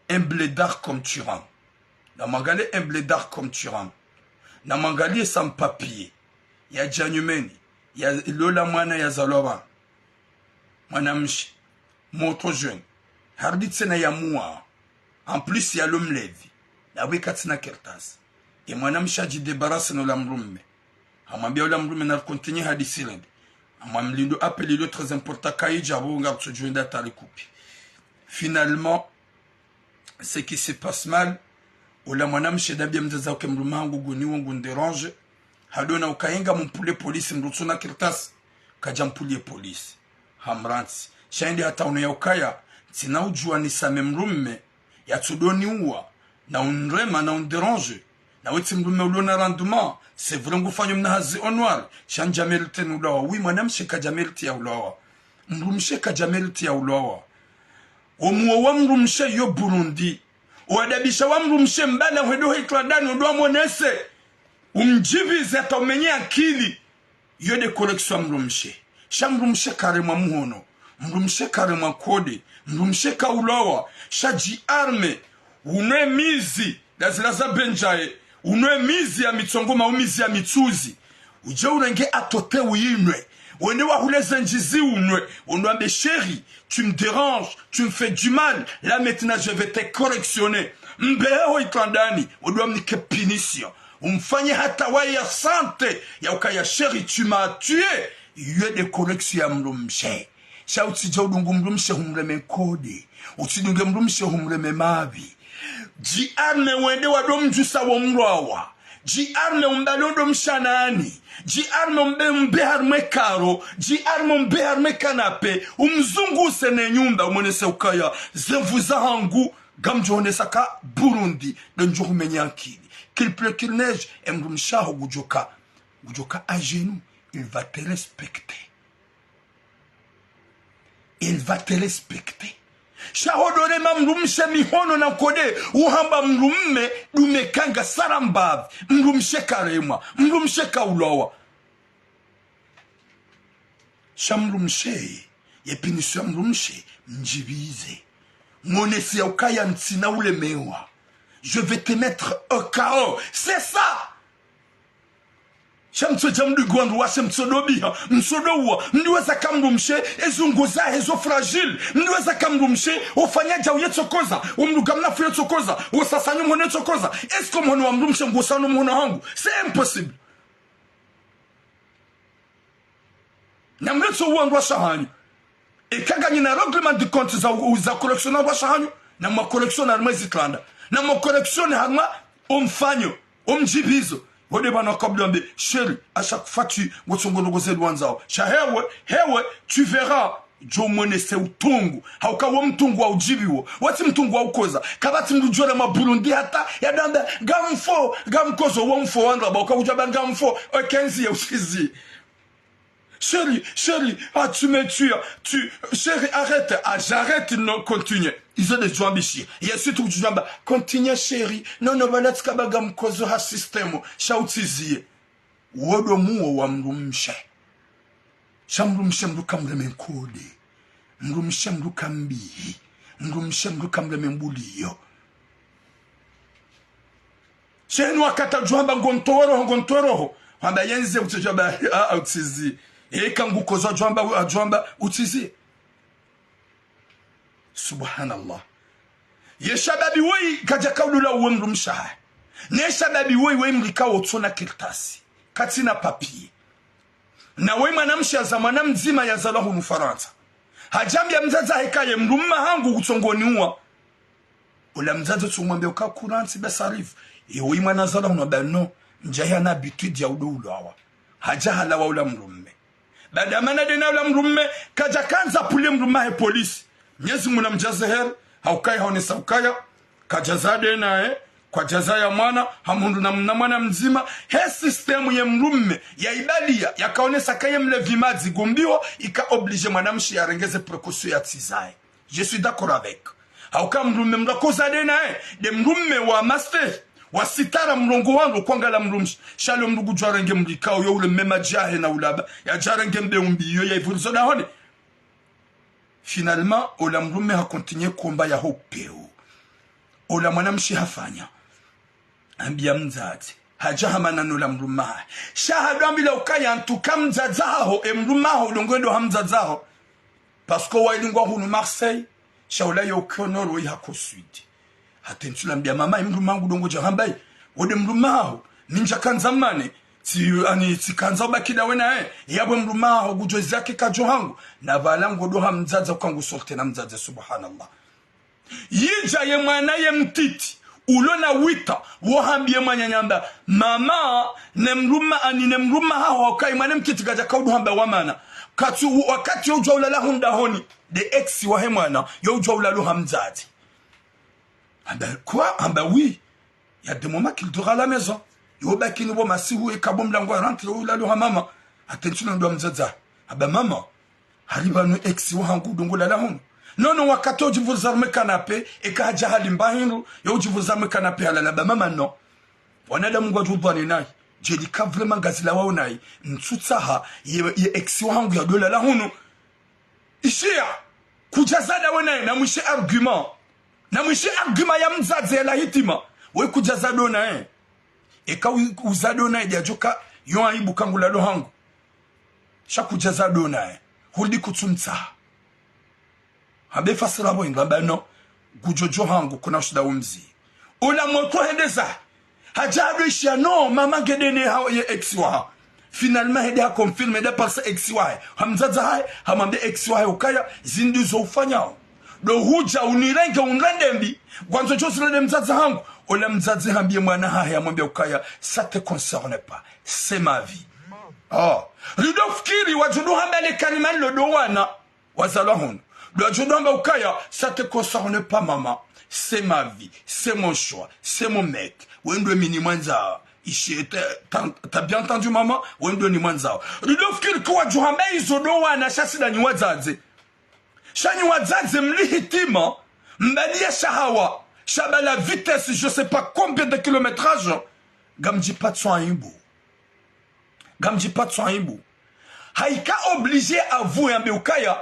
Un blédard comme tyran. Namwangaliye un blédard comme tyran. Namwangaliye sans papier. Yadja nyumeni, yalola mwana yazalwa pvanu. Mwana mshe, moto jeune. Harudi tsena yamuwa. En plus yalo mlevi. Na pvo katsina kartasi. Ye mwana mshe hadjidébarrasser no la mdrume. Hamwambia ola mdrume naricontinuer hadisi rende. Hamwamlindo appel ilo très important kayidja pvo ngarutsodjo enda tari kupi. Finalement, ce qui se passe mal, ola mwana mshe hambia mdzadze wahe mdrume hangu nguniwo ngunidéranger. Hadona ukaya ngamumpulie polisi mdru utsuna kartasi. Kadja mpulie polisi. Hamrantsi. Sha yende hata uno ya ukaya, ntsina udjuwa nisame mdrume, yatsudo niuwa, na unirema, na unidéranger. Na wetsi mdrume ulo na rendement, c'est vrai ngufanyo mna hazi au noir, sha ndja mériter ni ulawa. Oui, mwana mshe kadja mériter ya ulawa. Mdru mshe kadja mériter ya ulawa. Omuwo wa mdru mshe yo Burundi. Owadabisha wa mdru mshe mbala hwedo heitwa dani udo amonese. Umdjivize hata umenye akili. Yo nde correction ya mdru mshe. Sha mdru mshe karemwa muhono. Mdru mshe karemwa kode. Mdru mshe kaulawa. Sha dji arme. Unwe mizi. Dazila za benjaye. Unwe mizi ya mitsongo ma umizi ya mitsuzi. Udje urenge atote uyinwe. Wende wahule ze ndji ziunwe, wende wambe chéri, tu me déranges, tu me fais du mal, là maintenant je vais te correctionner. Mbehe ho itandani, wende wamnike punition. Umfanye hata waye ya sante, ya ukaya chéri, tu m'as tué. Iyo nde correction ya mdrumshe. Sha utsidja udungu mdrumshe humreme nkode. Utsidunge mdrumshe humreme mapvi. Djiarme wende wado mdjusa wo mlwawa. Djiarme umbale ndo mshanani. Djiarme umbe, umbe harimwe karo. Djiarme umbe harimwe kanape. Umzunguse ne nyumba, umwonese ukaya ze nvu zahangu, ngamdjohonesa ka Burundi, ndo ndjohumenya ankili. Qu'il pleuve, qu'il neige, e mdrumshe waho ngudjoka, ngudjoka à genoux, il va te respecter. Il va te respecter. Sha ho ndo rema mdrumshe mihono na nkode, uhamba mdrumme, dume kanga sara mbapvi, mdrumshe karemwa, mdrumshe kaulawa. Sha mdrumshe, ye punition ya mdrumshe, mdjipvize. Mwonese ya ukaya ntsina ulemewa. Je vais te mettre au chaos. C'est ça. Sha mtsodja mdungu wandru washe, mtsodo biha, mtsodo uwa, mdiweza ka mdrumshe, ezo ngo zahe zo fragile, mdiweza ka mdrumshe, ofanya djau yetsokoza, omdru ngamnafu yetsokoza, osasanyo mhono yetsokoza, est-ce que mhono wa mdrumshe ngosano mhono hangu? C'est impossible. Namletso uwa ndrwasha hanyu. Eka nganyina règlement de compte za, za correction na ndrwasha hanyu, namwa correction harimwa zitranda. Namwa correction harimwa omfanyo, omdjipvizo. Wode pvanu kabla mbe, chéri, à chaque fois tu, ngotsongo ndrongo ze ndrwandzao. Sha hewe, hewe, tu verras. Djo mwenese utungu. Hauka wo mtungu wa udjipviwo. Watsi mtungu wa ukoza. Kapvatsi mdru djora mwa Burundi hata, ya damba, ngamfo, ngamkozo, wo mfo wandru, ba uka udjaba ngamfo, okenzi ya ushizi. Chéri, chéri, ah, tu me tues, tu, chéri, arrête, ah, j'arrête, non, continue. Izo nde djwambishi. Ye surtout kudjwamba, continue, chéri. Non, non, pvala tsi kaba ngamkozo ha système. Sha utsiziye. Wodo muwo wa mdrumshe. Sha mdrumshe mdru kamreme nkode. Mdrumshe mdru kambihi. Mdrumshe mdru kamreme mbuliyo. Shenu wakati djwamba ngontowe roho, ngontowe roho. Hamba yenze utsodjwamba, ah, ah, utsizi. Eka ngukozo djwamba, djwamba, utsizi. Subhanallah. Ye shababi woyi kadjaka udula uwe mdrumshe wahahe. Ne shababi woyi, woyi mdru ikao utsona kartasi. Katsina papier. Na woyi mwanamshe yaza mwana mdzima yazalwa hunu Farantsa. Hadjambia mdzadze wahe kaye mdrumme wahangu kutsongoni uwa. Ola mdzadze tsumwambia uka kurantsi besa rifu. Ye woyi mwana yazalwa hunu amba non. Ndjahi ana habitude ya udo ulawa. Hadja halawa ola mdrumme. Baada mana dena ola mdrumme, kadjakandza pvulie mdrumme wahe polisi. Mnyezi Mungu namdjaze heri, hauka ye haonesa ukaya, kadjaza dena, eh, kwadjaza ya mwana, hamhundru na mna mwana mdzima, he système ye mdrumme, ya ibalia, yakaonesa kaye mlevi madzi gumbiho, ika obligé mwanamshe yarenge ze précaution yatsizaye. Je suis d'accord avec. Hauka mdrumme mdru akoza dena, eh, nde mdrumme wa master, wa sitara mlongo wandru kwangala mdrumshe. Sha lo mdru kudjwarenge mlikao yo ule mema djahe na ulaba. Yadjarenge mbe umbi yo ya ivurizo dahoni. Finalement, ola mdrumme ha continuer komba yaho peu. Ola mwanamshe hafanya. Hambia mdzadze. Hadja hamana nola mdrumme wahahe. Sha hadwambila ukaya ntsuka mdzadze waho, e mdrumme waho, udongo ndo ha mdzadze waho. Parce que waili ngwa hunu Marseille, sha ola yo kionoro yi hako Sud. Hata ntsu lambia mama, e mdrumme wahangu udongo dja hamba yi. Wode mdrumme waho, mi ndjakandza mane, tsi, ani, tsikandza ubaki ndawe naye, yapvo e mdrumme waho, ngudjo ezi yake kadjo hangu, na pvala ngodo ha mdzadze uka ngu sortir na mdzadze, subhanallah. Yidja ye mwana ye mtiti, ulo na huit ans, wo hambie mwananya amba, mama, ne mdrumme, ani ne mdrumme waho, hauka ye mwana mtiti kadjaka udo hamba wa mana. Katsu, wakati yo udjwa ulala ho ndahoni, nde ex wahe mwana, yo udjwa ulala ha mdzadze. Amba, quoi? Amba, oui. Il y a des moments qu'il dort à la maison. Yo baki ni bo masihu eka bo mlango ya rentré, yo ulala ha mama. Hata ntsu lambia mdzadze. Amba mama, hari pvanu ex wahangu udongo lala hunu. Non, non, wakati udjivuriza harimwe canapé, eka hadja halimba hindru, yo udjivuriza harimwe canapé halala, amba mama non. Wanadamu ngwadjo udhwani nayi. Djeli ka vraiment ngazilawao nayi. Ntsutsaha, ye, ye ex wahangu yado lala hunu. Ishiya, kudjaza ndawe naye, namwishe argument. Namwishe argument ya mdzadze ya la hitima. We kudjaza ndo naye. Eka u-, uza ndo naye, ndjadjoka, yo aibu ka ngu lalo hangu. Sha kudjaza ndo naye. Hurudi kutsumtsaha. Hambe fasira bo inga mba no. Ngudjo djo hangu kuna ushinda umzi. Ola motro hende zahe. Hadja hado ishiya no, mama ngende ne hawo ye ex waha. Finalement hende ha confirme nda parisa ex wahe. Hamdzadza hahe, hamwambia ex wahe ukaya, zindru zo ufanyao. Ndo hudja unirenge unrende mbi, ngwandzo djo zirende mdzadza hangu. Ola mdzadze hambie mwana hahe, hamwambia ukaya, ça te concerne pas. C'est ma vie. Oh. Ridjo fikiri, wadjo ndo hamba le kalima lilo ndo wana wazalwa hunu. Ndo wadjo ndo hamba ukaya, ça te concerne pas, maman. C'est ma vie, c'est mon choix, c'est mon mec. Wendo mini mwandzao. Ishi, t'as, t'as, t'as bien entendu, maman? Wendo ni mwandzao. Ridjo fikiri kuwa wadjo hamba izo ndo wana sha si nda nyi wadzadze. Sha nyi wadzadze mli hitima, mbali ya shahawa, sha ba la vitesse, je sais pas combien de kilométrage, ngamdjipatso aibu. Ngamdjipatso aibu. Haika obligé avouer yambe ukaya,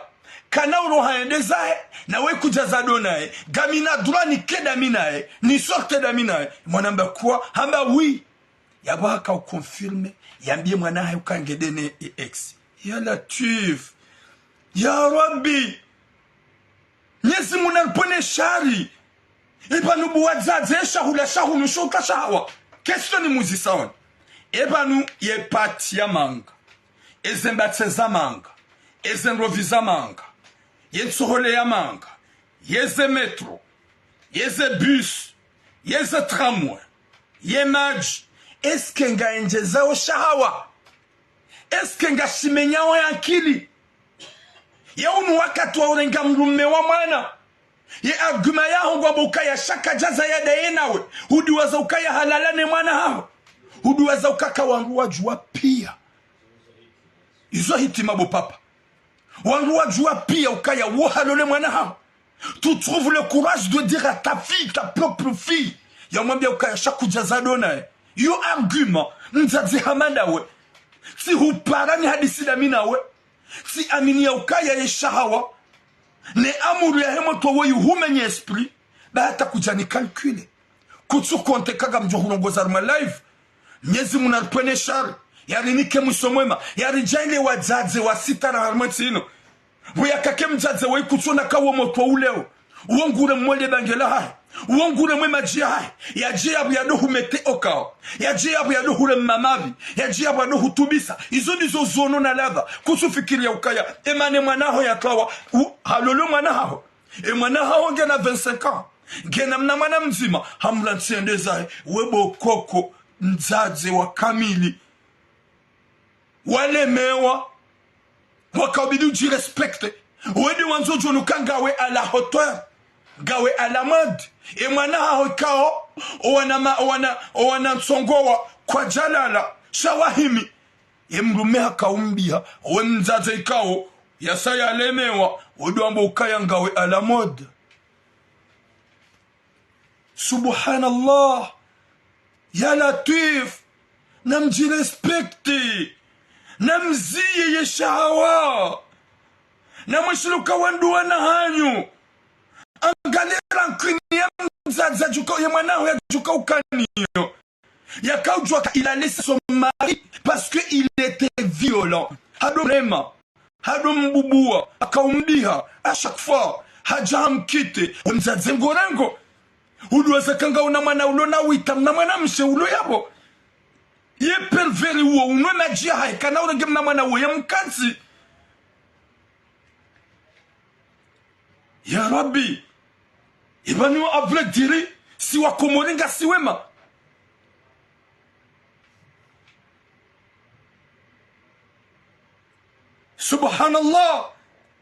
kana uro haende zahe, nawe kudjaza ndo naye, ngamina droit nike ndami naye, ni sorte ndami naye. Mwana hamba kuwa, hamba oui. Yapvo haka uconfirme, yambie mwana hahe uka ngende ne e ex. Ya Latwif. Ya Rabbi. Mnyezi Mungu naripvwene shari. Epvanu bo wadzadze, shahula shahunu sho uka shahawa. Question ni muzisa wani. Epvanu ye pati ya manga. Eze mbatse za manga. Eze ndrovi za manga. Ye ntsohole ya manga. Yeze métro. Yeze bus. Yeze tramway. Ye madji. Est-ce que ngaendjezao shahawa? Est-ce que ngashimenyao ye akili? Ye unu wakati wa urenga mdrume wa mwana. Ye argument yaho ngwambo ukaya sha kadjaza yadaye nawe. Hudiwaza ukaya halala ne mwana haho. Hudiwaza ukaka wandru wadjuwa piya. Izo hitima bo papa. Wandru wadjuwa piya ukaya wo halole mwana haho. Tu trouves le courage de dire à ta fille, ta propre fille, yamwambia ukaya sha kudjaza ndo naye. Yo argument, mdzadze hama ndawe. Tsi hupara ni hadisi ndami nawe. Tsi amini ya ukaya ye shahawa. Ne amour yahe motro woyi humenye esprit. Ba hata kudja ni calculer. Kutsu compter ka ngamdjo hurongoza harumwa live. Mnyezi Mungu naripvwene shari. Yarinike mwiso mwema. Yaridjaanlie wadzadze wa sitara harumwa entsi inu. Pvo yakake mdzadze woyi kutsona ka wo motro uleo. Uwo ngure mwe le bange lahahe. Uwo ngure mwe madji yahahe. Yadje yapvo yado humete okao. Yadje yapvo yado hure mamavi. Yadje yapvo yado hutubisa. Izo ndizo zono na lava. Kutsu fikiri ya ukaya. Emane mwana haho yatwawa. U-, halolo mwana haho. E mwana haho ngena vingt-cinq ans. Ngena mna mwana mdzima. Hamlantsi yende zahe. We bo koko. Mdzadze wa kamili. Walemewa. Waka ubidi udjirespecte. Wende wandzo djonuka ngawe à la hauteur. Ngawe à la mode. E mwana haho ikao. Owana ma-, owana, owana ntsongowa. Kwadjalala. Sha wahimi. Ye mdrume haka umbiha, we mdzadze ikao, yasa yalemewa, wendo wambo ukaya ngawe à la mode. Subhanallah. Ya Latwif. Namdjirespecte. Namziye ye shahawa. Namweshiluka wandru wana hanyu. Angalia rancune ya mdzadze yadjuka, ye mwana haho yadjuka ukaniyo. Yakaudjua ka il a laissé son mari parce que il était violent. Hado mrema, hado mbubuwa, haka umbiha, à chaque fois, hadja hamkite, we mdzadze ngorengo. Uduwaza ka ngauna mwana ulo na wita, mna mwana mshe ulo yapvo. Ye pervers uwo, unwe madji yahahe, kana urenge mna mwana uwo, ye mkantsi. Ya Rabbi, ipvanu à vrai dire, si wa Komori ngasi wema. Subhanallah,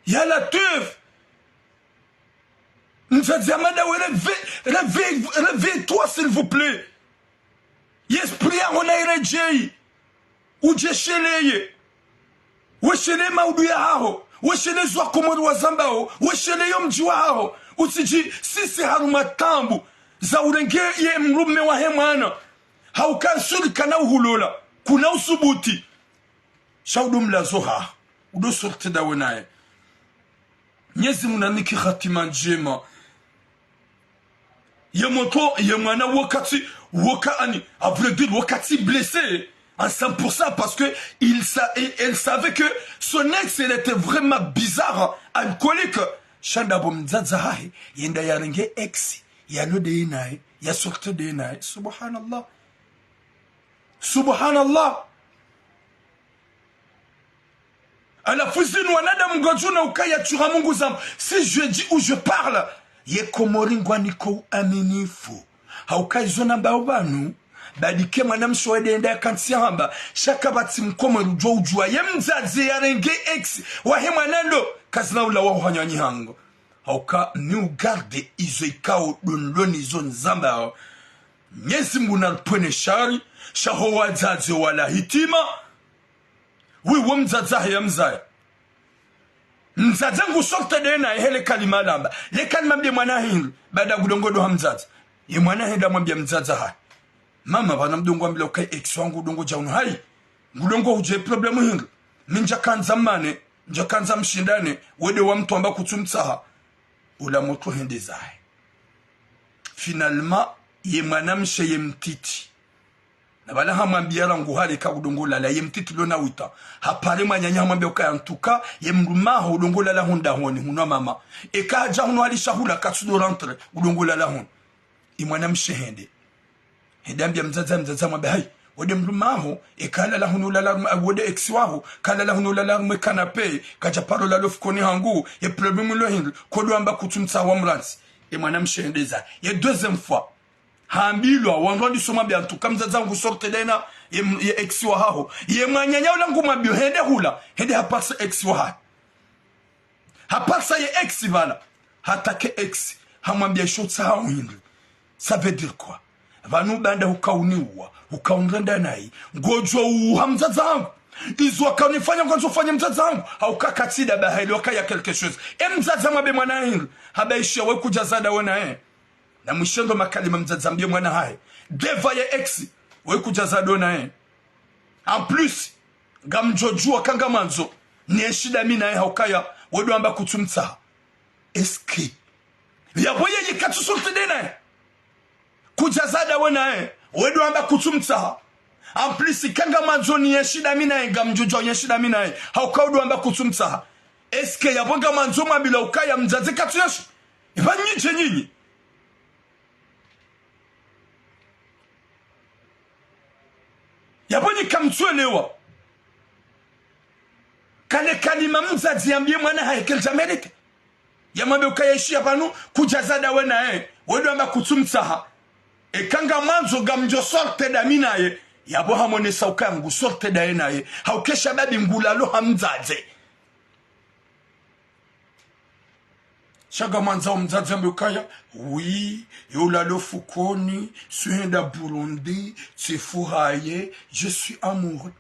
ya Latwif. Mdzadze hama ndawe, réveille, réveille, réveille-toi, s'il vous plaît. Ye esprit yaho na iredjeyi. Udjesheleye. Wesheleye maudu yahaho. Wesheleye zo wa Komori wazambao. Wesheleye yo mdji wahaho. Utsidjisise harumwa taabu za urenge ye mdrume wahe mwana. Hauka nsuri kana uhulola. Kuna usubuti. Sha udo mlazo haho. Udo sortir ndawe naye. Mnyezi Mungu nanike hatima ndjema. Ye mwana, ye mwana wakati, waka ani, à vrai dire, wakati blessé. Ensemble pour ça, parce que il sa-, il, elle savait que son ex, elle était vraiment bizarre, alcoolique. Sha ndapvo mdzadze hahe, yenda yarenge ex, yalo de naye, ya sorte de naye. Subhanallah. Subhanallah. Halafu zinu wanadamu ngwadjo ona ukaya tsuha Mungu zam-, si je dis ou je parle. Ye Komori ngwaniko uaminifu. Hauka izo nambao pvanu, badi ke mwanamshe wende yende yakantsi yahamba, sha kapvatsi mkomori udjo udjuwa. Ye mdzadze yarenge ex wahe mwana ndo, kazina ula wa uhanya nyihango. Hauka mi ugarde izo ikao dondoni zo nizambao. Mnyezi Mungu naripvwene shari, sha ho wadzadze wala hitima. Wi wo mdzadze hahe ya mzaya. Mdzadze ngu sorte de naye he le kalima lamba. Le kalima mbe mwana hindri, baada ngudongo doha mdzadze. Ye mwana henda mwambia mdzadze hahe. Mama, pvanu mdongo wambila ukaya ex wangu udongo dja unu hayi. Ngudongo hudje problème hindri. Mi ndjakandza mmane, ndjakandza mshindane, wende wa mtru amba kutsumtsaha. Ula motro hende zahe. Finalement, ye mwanamshe ye mtiti. Na pvala hamwambia rangu hale ka udongo lala, ye mtiti lona wita. Hapvare mwananya hamwambia ukaya en tout cas, ye mdrume haho udongo lala hunu dahoni, hunu ha mama. Eka hadja hunu hali shahula katsudo rentré, udongo lala hunu. Ye mwanamshe hende. Hende hambia mdzadze, mdzadze hamwambia, hayi, wende mdrume haho, eka halala hunu ulala harumwa, wende ex waho, kalala hunu ulala harumwa canapé, kadja paro lala ofukoni hangu, ye problème lo hindri, kodo amba kutsumtsaha wa mrantsi. Ye mwanamshe hende zahe. Ye deuxième fois. Hambilwa, wandru wandiso mwambia en tout cas mdzadze ngu sorte de na ye, ye ex wahaho. Ye mwananya ula ngu mwambio hende hula, hende haparisa ex wahahe. Haparisa ye ex pvala. Hatake ex, hamwambia isho tsaha uhindri. Ça veut dire quoi? Pvanu baanda hukauniwa, hukaunrenda nayi, ngodjo uha mdzadze hangu. Izo wakaunifanya ngwandzo fanya mdzadze hangu. Hauka katsi da bahali wakaya quelque chose. E mdzadze hamwambia mwana hindri. Hamba ishiya we kudja zada we naye. Na mwishendo makalima mdzadze hambie mwana hahe. Devant ye ex, we kudja zada we naye. En plus, ngamdjo djuwa ka ngamwandzo, nienshi da mi naye haukaya, wendo amba kutsumtsaha. Est-ce que? Yapvo yeye katsu sorte de naye. Kudja zada we naye, wendo amba kutsumtsaha. En plus, ka ngamwandzo nienshi da mi naye, ngamdjo djuwa nienshi da mi naye. Hauka wendo amba kutsumtsaha. Est-ce que yapvo ngamwandzo mwambila ukaya mdzadze katsu enshi? Ipva nyinyi dje nyinyi. Yapvo nyi kamtsuelewa. Kale kalima mdzadze yambie mwana hahe keli dja mérité. Yamwambie ukaya ishiya pvanu kudja zada we naye, wendo amba kutsumtsaha. Eka ngamwandzo ngamdjo sorte da mi naye. Yapvo hamonesa ukaya ngu sorte da ye naye. Hauka esha babi ngulalo ha mdzadze. Sha ngamwandzo mdzadze hambe ukaya, oui, yo ulalo fukoni, tsuhenda Burundi, tsifuhaye, je suis amoureux.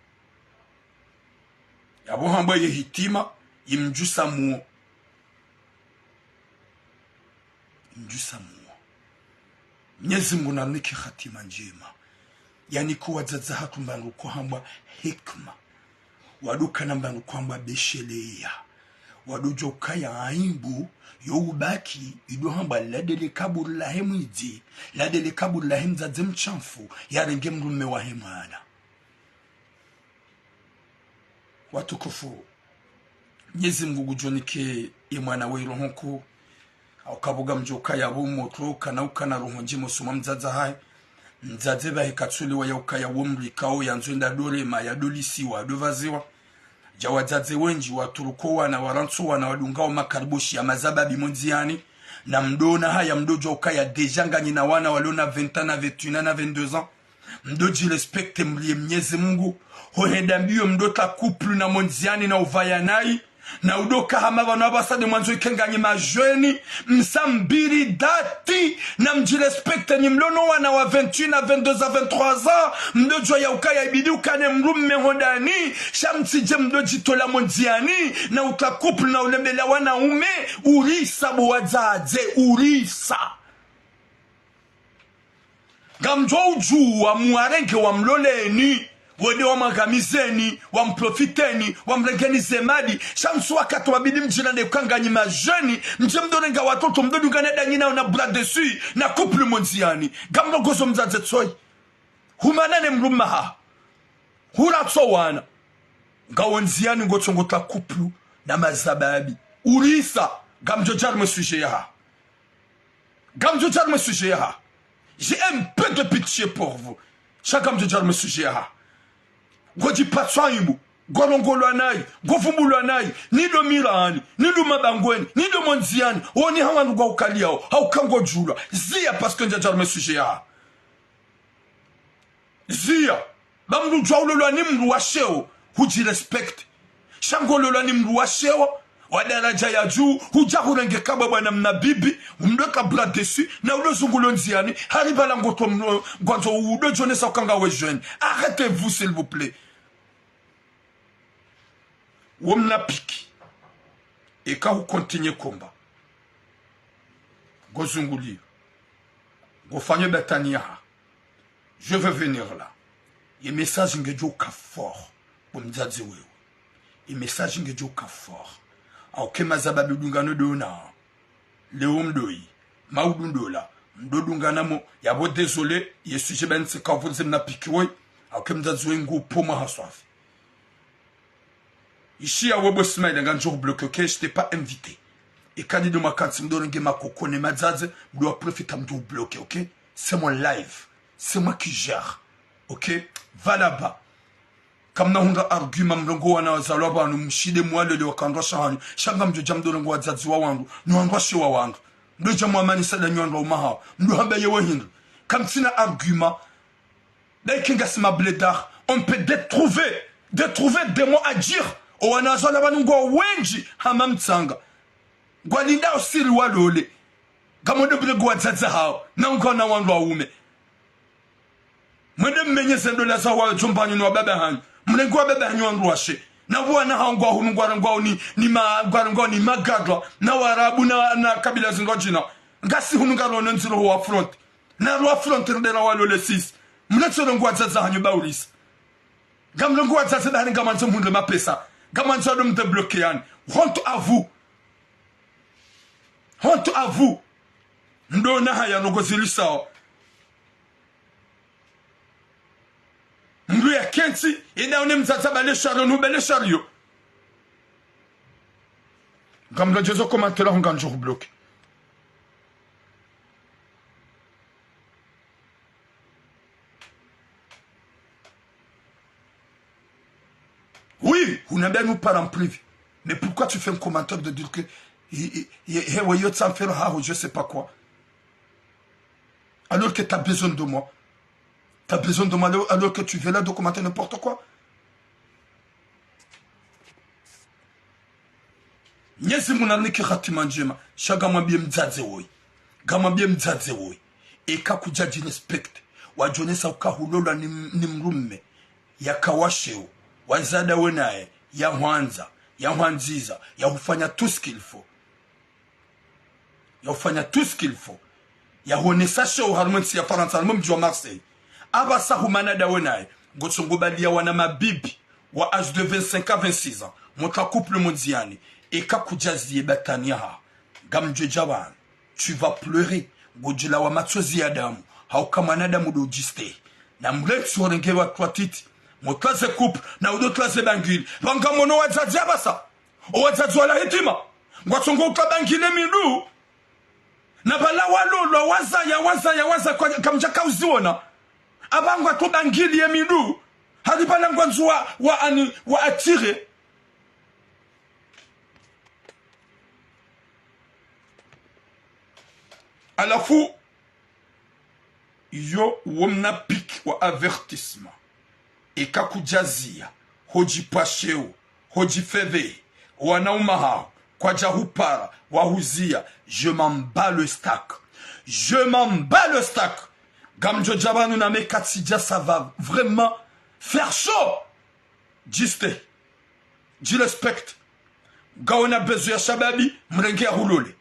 Yapvo hambwa ye hitima, imdjusa muo. Imdjusa muo. Mnyezi Mungu narinike hatima ndjema. Yaani ko wadzadze hatru mbandru ko hambwa hikma. Wandru kana mbandru ko hambwa besheleya. Wandru djo kaya aimbu, yo ubaki, ido hambwa ladele kaburi lahe mwidzi, ladele kaburi lahe mdzadze mshamfu, yarenge mdrume wahe mwana. Watukufu, Mnyezi Mungu ngudjo nike ye mwana we roho nkuu. Hauka pvo ngamdjo kaya pvo motro, kana ukana roho ndjema usoni mwa mdzadze hahe. Mdzadze pvahe katsuelewa ya ukaya wo mdru ikao yandzo enda dorema, yadolisiwa, yadopvaziwa. Dja wadzadze wendji, watruko wana, warantso wana, wadungao makariboshi ya mazababi mo ndziani. Na mdo ona haya mdo djuwa ukaya déjà nganyina wana walona vingt ans, na vingt et un ans, na vingt-deux ans. Mdo djirespecte mlie Mnyezi Mungu. Ho henda mbio mdo ta couple na mo ndziani na uvaya nayi. Na udo ka hama pvanu apvasa de mwandzo ike nganyi majeunes. Msambiri dati. Na mdjirespecte nyi mlono wana wa vingt et un na vingt-deux à vingt-trois ans. Mdo djuwa ya ukaya ibidi ukane mdrume ho ndani. Sha mtsidje mdo djitola mo ndziani. Na uta couple na ulembela wanaume. Urisa bo wadzadze. Urisa. Ngamdjo udjuwa muwarenge wamloleni, wende wamwangamizeni, wamprofiteni, wamrengeni ze mali. Sha ntsu wakati wabidi mdjirande uka nganyi majeunes, mdje mdo renga watoto, mdo dungana da nyina wo na bras dessus, na couple mo ndziani. Ngamrongozo mdzadze tsoyi. Humana ne mdrume haho. Huratso wana. Ngawo ndziani ngotsongo ta couple na mazababi. Urisa. Ngamdjo djarme sujet yaha. Ngamdjo djarme sujet yaha. J'ai un peu de pitié pour vous. Sha ngamdjo djarme sujet yaha. Ngodjipatsa aibu. Ngolongolwa nayi. Ngovumbulwa nayi. Ni ndo mirani. Ni ndo mabangweni. Ni ndo mondziani. Woni hawa ndugu haukaliyao. Hauka ngodjulwa. Ziya parce que ndja djarme sujet yaha. Ziya, ba mndru udjuwa ulolwa ni mndru wa sheo, hudji respecte. Sha ngololwa ni mndru wa sheo, wa daraja ya dju, hudja hurenge kabwa bwana mna bibi, umdwe kabla dessus, na ulo zungulo ndziani, hari bala ngoto mno, ngwandzo udo djonesa uka ngawe jeune. Arrêtez-vous, s'il vous plaît. Wo mnapiki. Eka hu continuer combat. Ngozunguliyo. Ngofanyo batani yaha. Je vais venir là. Ye message ngedjo uka fort. Bo mdzadze wewe. Ye message ngedjo uka fort. Hauka mazababi udungano dona. Leo mdoyi, maudu ndola, mdo dunganamo, yabo désolé, ye sujet ba ntsika uvuze mnapiki woyi, hauka mdzadze woyi ngu poma ha swafi. Ishi ya webo Ismail ngandjo bloqué, ok, je t'ai pas invité. Eka ndi ndo makantsi mdo renge makoko ne madzadze, mdo profita mdo bloqué, ok? C'est mon live, c'est moi qui gère, ok? Va là-bas. Kamna hundra argument mrenge wana wazalwa pvanu, mshinde mwalole wakandrwasha hanyu. Sha ngamdjo dja mdo renge wadzadze wa wandru, ni wandrwashe wa wandru. Mdo dja mwamanisa nda nyi wandru wa umahawo. Mdo hamba yewe hindri. Kamtsina argument. Dayike ngasi ma blédard. On peut détrouver, détrouver des mots à dire. O wana wazalwa pvanu ngwao wendji hama mtsanga. Ngwalindao siri walole. Ngamwendo mrenge wadzadze hawo. Na ngwana wandru waume. Mwende mmenye ze ndola za wadjomba hanyu no wababa hanyu. Mrenge wababa hanyu wandrwashe. Na wana hawo ngwao hunu ngwarengwao ni, ni ma, ngwarengwao ni magadwa. Na Warabu na, na kabila zindru djina. Ngasi hunu ngarono ndziro ho affronter. Na ro affronter ndera walole sisi. Mletso renge wadzadze hanyu ba urisa. Ngamrenge wadzadze ndahari ngamwandzo mhundre mapesa. Ngamwandzo ado mdébloquer yani. Honte à vous. Honte à vous. Mdo na haya ndrongo zili sawa. Mndru ya kentsi, ida une mdzadze bale shariyo, nu bale shariyo. Ngamdjo djezo commentaire ho ngandjo bloqué. Oui, huna bien nous parler en privé. Mais pourquoi tu fais un commentaire de dire que he, he, he, he, ouais, yo, ça me fait le ha, je sais pas quoi. Alors que t'as besoin de moi. T'as besoin de moi alors, alors que tu viens là de commenter n'importe quoi. Mnyezi Mungu nanike hatima ndjema, sha ngamwambiye mdzadze woyi. Ngamwambiye mdzadze woyi. Eka kudja dji respecte. Wadjonesa uka hulolwa ni, ni mdrume. Yaka wa sheo. Wazada we naye. Yahwandza. Yahwandziza. Yahufanya tout ce qu'il faut. Yahufanya tout ce qu'il faut. Yahonesa sheo harumwa entsi ya Farantsa, harumwa mdji wa Marseille. Apvasa humana nda we naye. Ngotsongo baliya wana mabibi. Wa âge de vingt-cinq à vingt-six ans. Mota couple mondziani. Eka kudja ziye batani yaha. Ngamdjo dja pvanu. Tu vas pleurer. Ngodjo lawa matsozi ya damu. Hauka mwanadamu ndo udjistehi. Na mlentsi horenge watru watiti. Motwaze couple. Na udo twaze bangili. Pvanga mono wadzadze apvasa. O wadzadze wala hitima. Ngwatsongo utwa bangili mindru. Na pvala walolwa, wazaya, wazaya, wazaya, kwa, kamdjaka uziona. Apva ngwatwa bangili ye mindru. Hari pvala ngwandzo wa, wa ani, wa attirer. Halafu, yo wo mnapiki wa avertissement. Eka kudja ziya, hodjipva sheo, hodjifedhehe, wana umahaho, kwadja hupara, wahuziya, je m'en bats le steak. Je m'en bats le steak. Ngamdjo dja pvanu na meka tsidja, ça va vraiment faire chaud. Djistehi. Dji respecte. Ngawona besoin ya shababi, mrenge yahulole.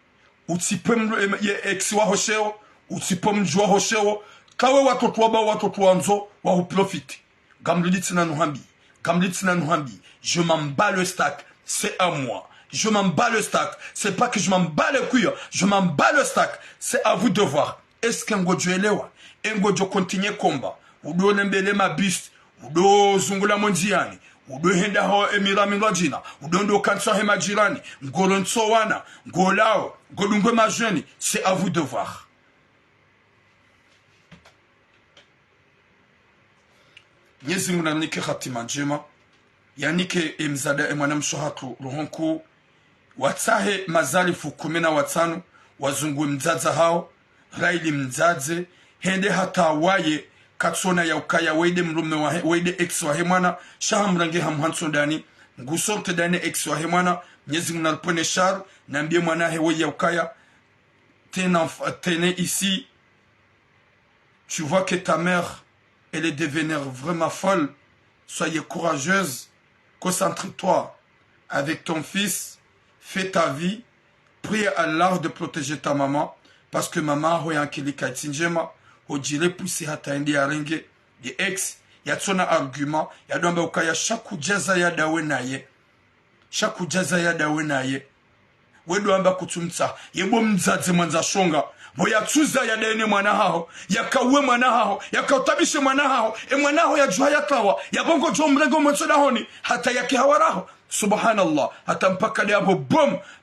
Utsipve mdru-, em, ye ex waho sheo, utsipve mdji waho sheo, kawe watoto waba watoto wandzo, wahuprofite. Ngamliditsi na nuhambi, ngamliditsi na nuhambi, je m'en bats le steak, c'est à moi. Je m'en bats le steak, c'est pas que je m'en bats les couilles, je m'en bats le steak, c'est à vous de voir. Est-ce que ngodjo elewa? E ngodjo continuer combat? Udo lembele ma bus, Udo zungula mo ndziyani, udo henda ho emirami lwa djina, udo ndo kantsa he madjirani, ngolo ntso wana, ngolao, ngodungwe madjeni, c'est à vous de voir. Mnyezi Mungu nanike hatima ndjema, yanike emzada emwana mshe hatru roho nkuu, watsahe mazalifu kume na watsanu, wazunguwe mdzadze hawo, raili mdzadze, hende hata waye, katsona ya ukaya, weye nde mdrume wahe, weye nde ex wahe mwana, sha hamrenge hamhantso ndani, ngu sorte ndani ex wahe mwana, Mnyezi Mungu naripvwene shar, nambiye mwana hahe weye ya ukaya, t'es un enf-, t'es né ici, tu vois que ta mère, elle est devenue vraiment folle. Soyez courageuse, concentre-toi avec ton fils, fais ta vie, prie Allah de protéger ta maman, parce que maman haho ye ankili kayitsi ndjema, ho djire pusi hata yende yarenge, ye ex, yatsona argument, yado amba ukaya sha kudjaza yadawe naye. Sha kudjaza yadawe naye. Wedo amba kutsumtsaha. Yebo mdzadze mwandza shonga. Bo yatsuza yadaye ne mwana haho. Yakauwe mwana haho. Yakautabishe mwana haho. E mwana haho yadjuha yatawa. Yabongo djo mrengo mwentso dahoni. Hata yake hawaraho. Subhanallah. Hata mpaka de abo bom.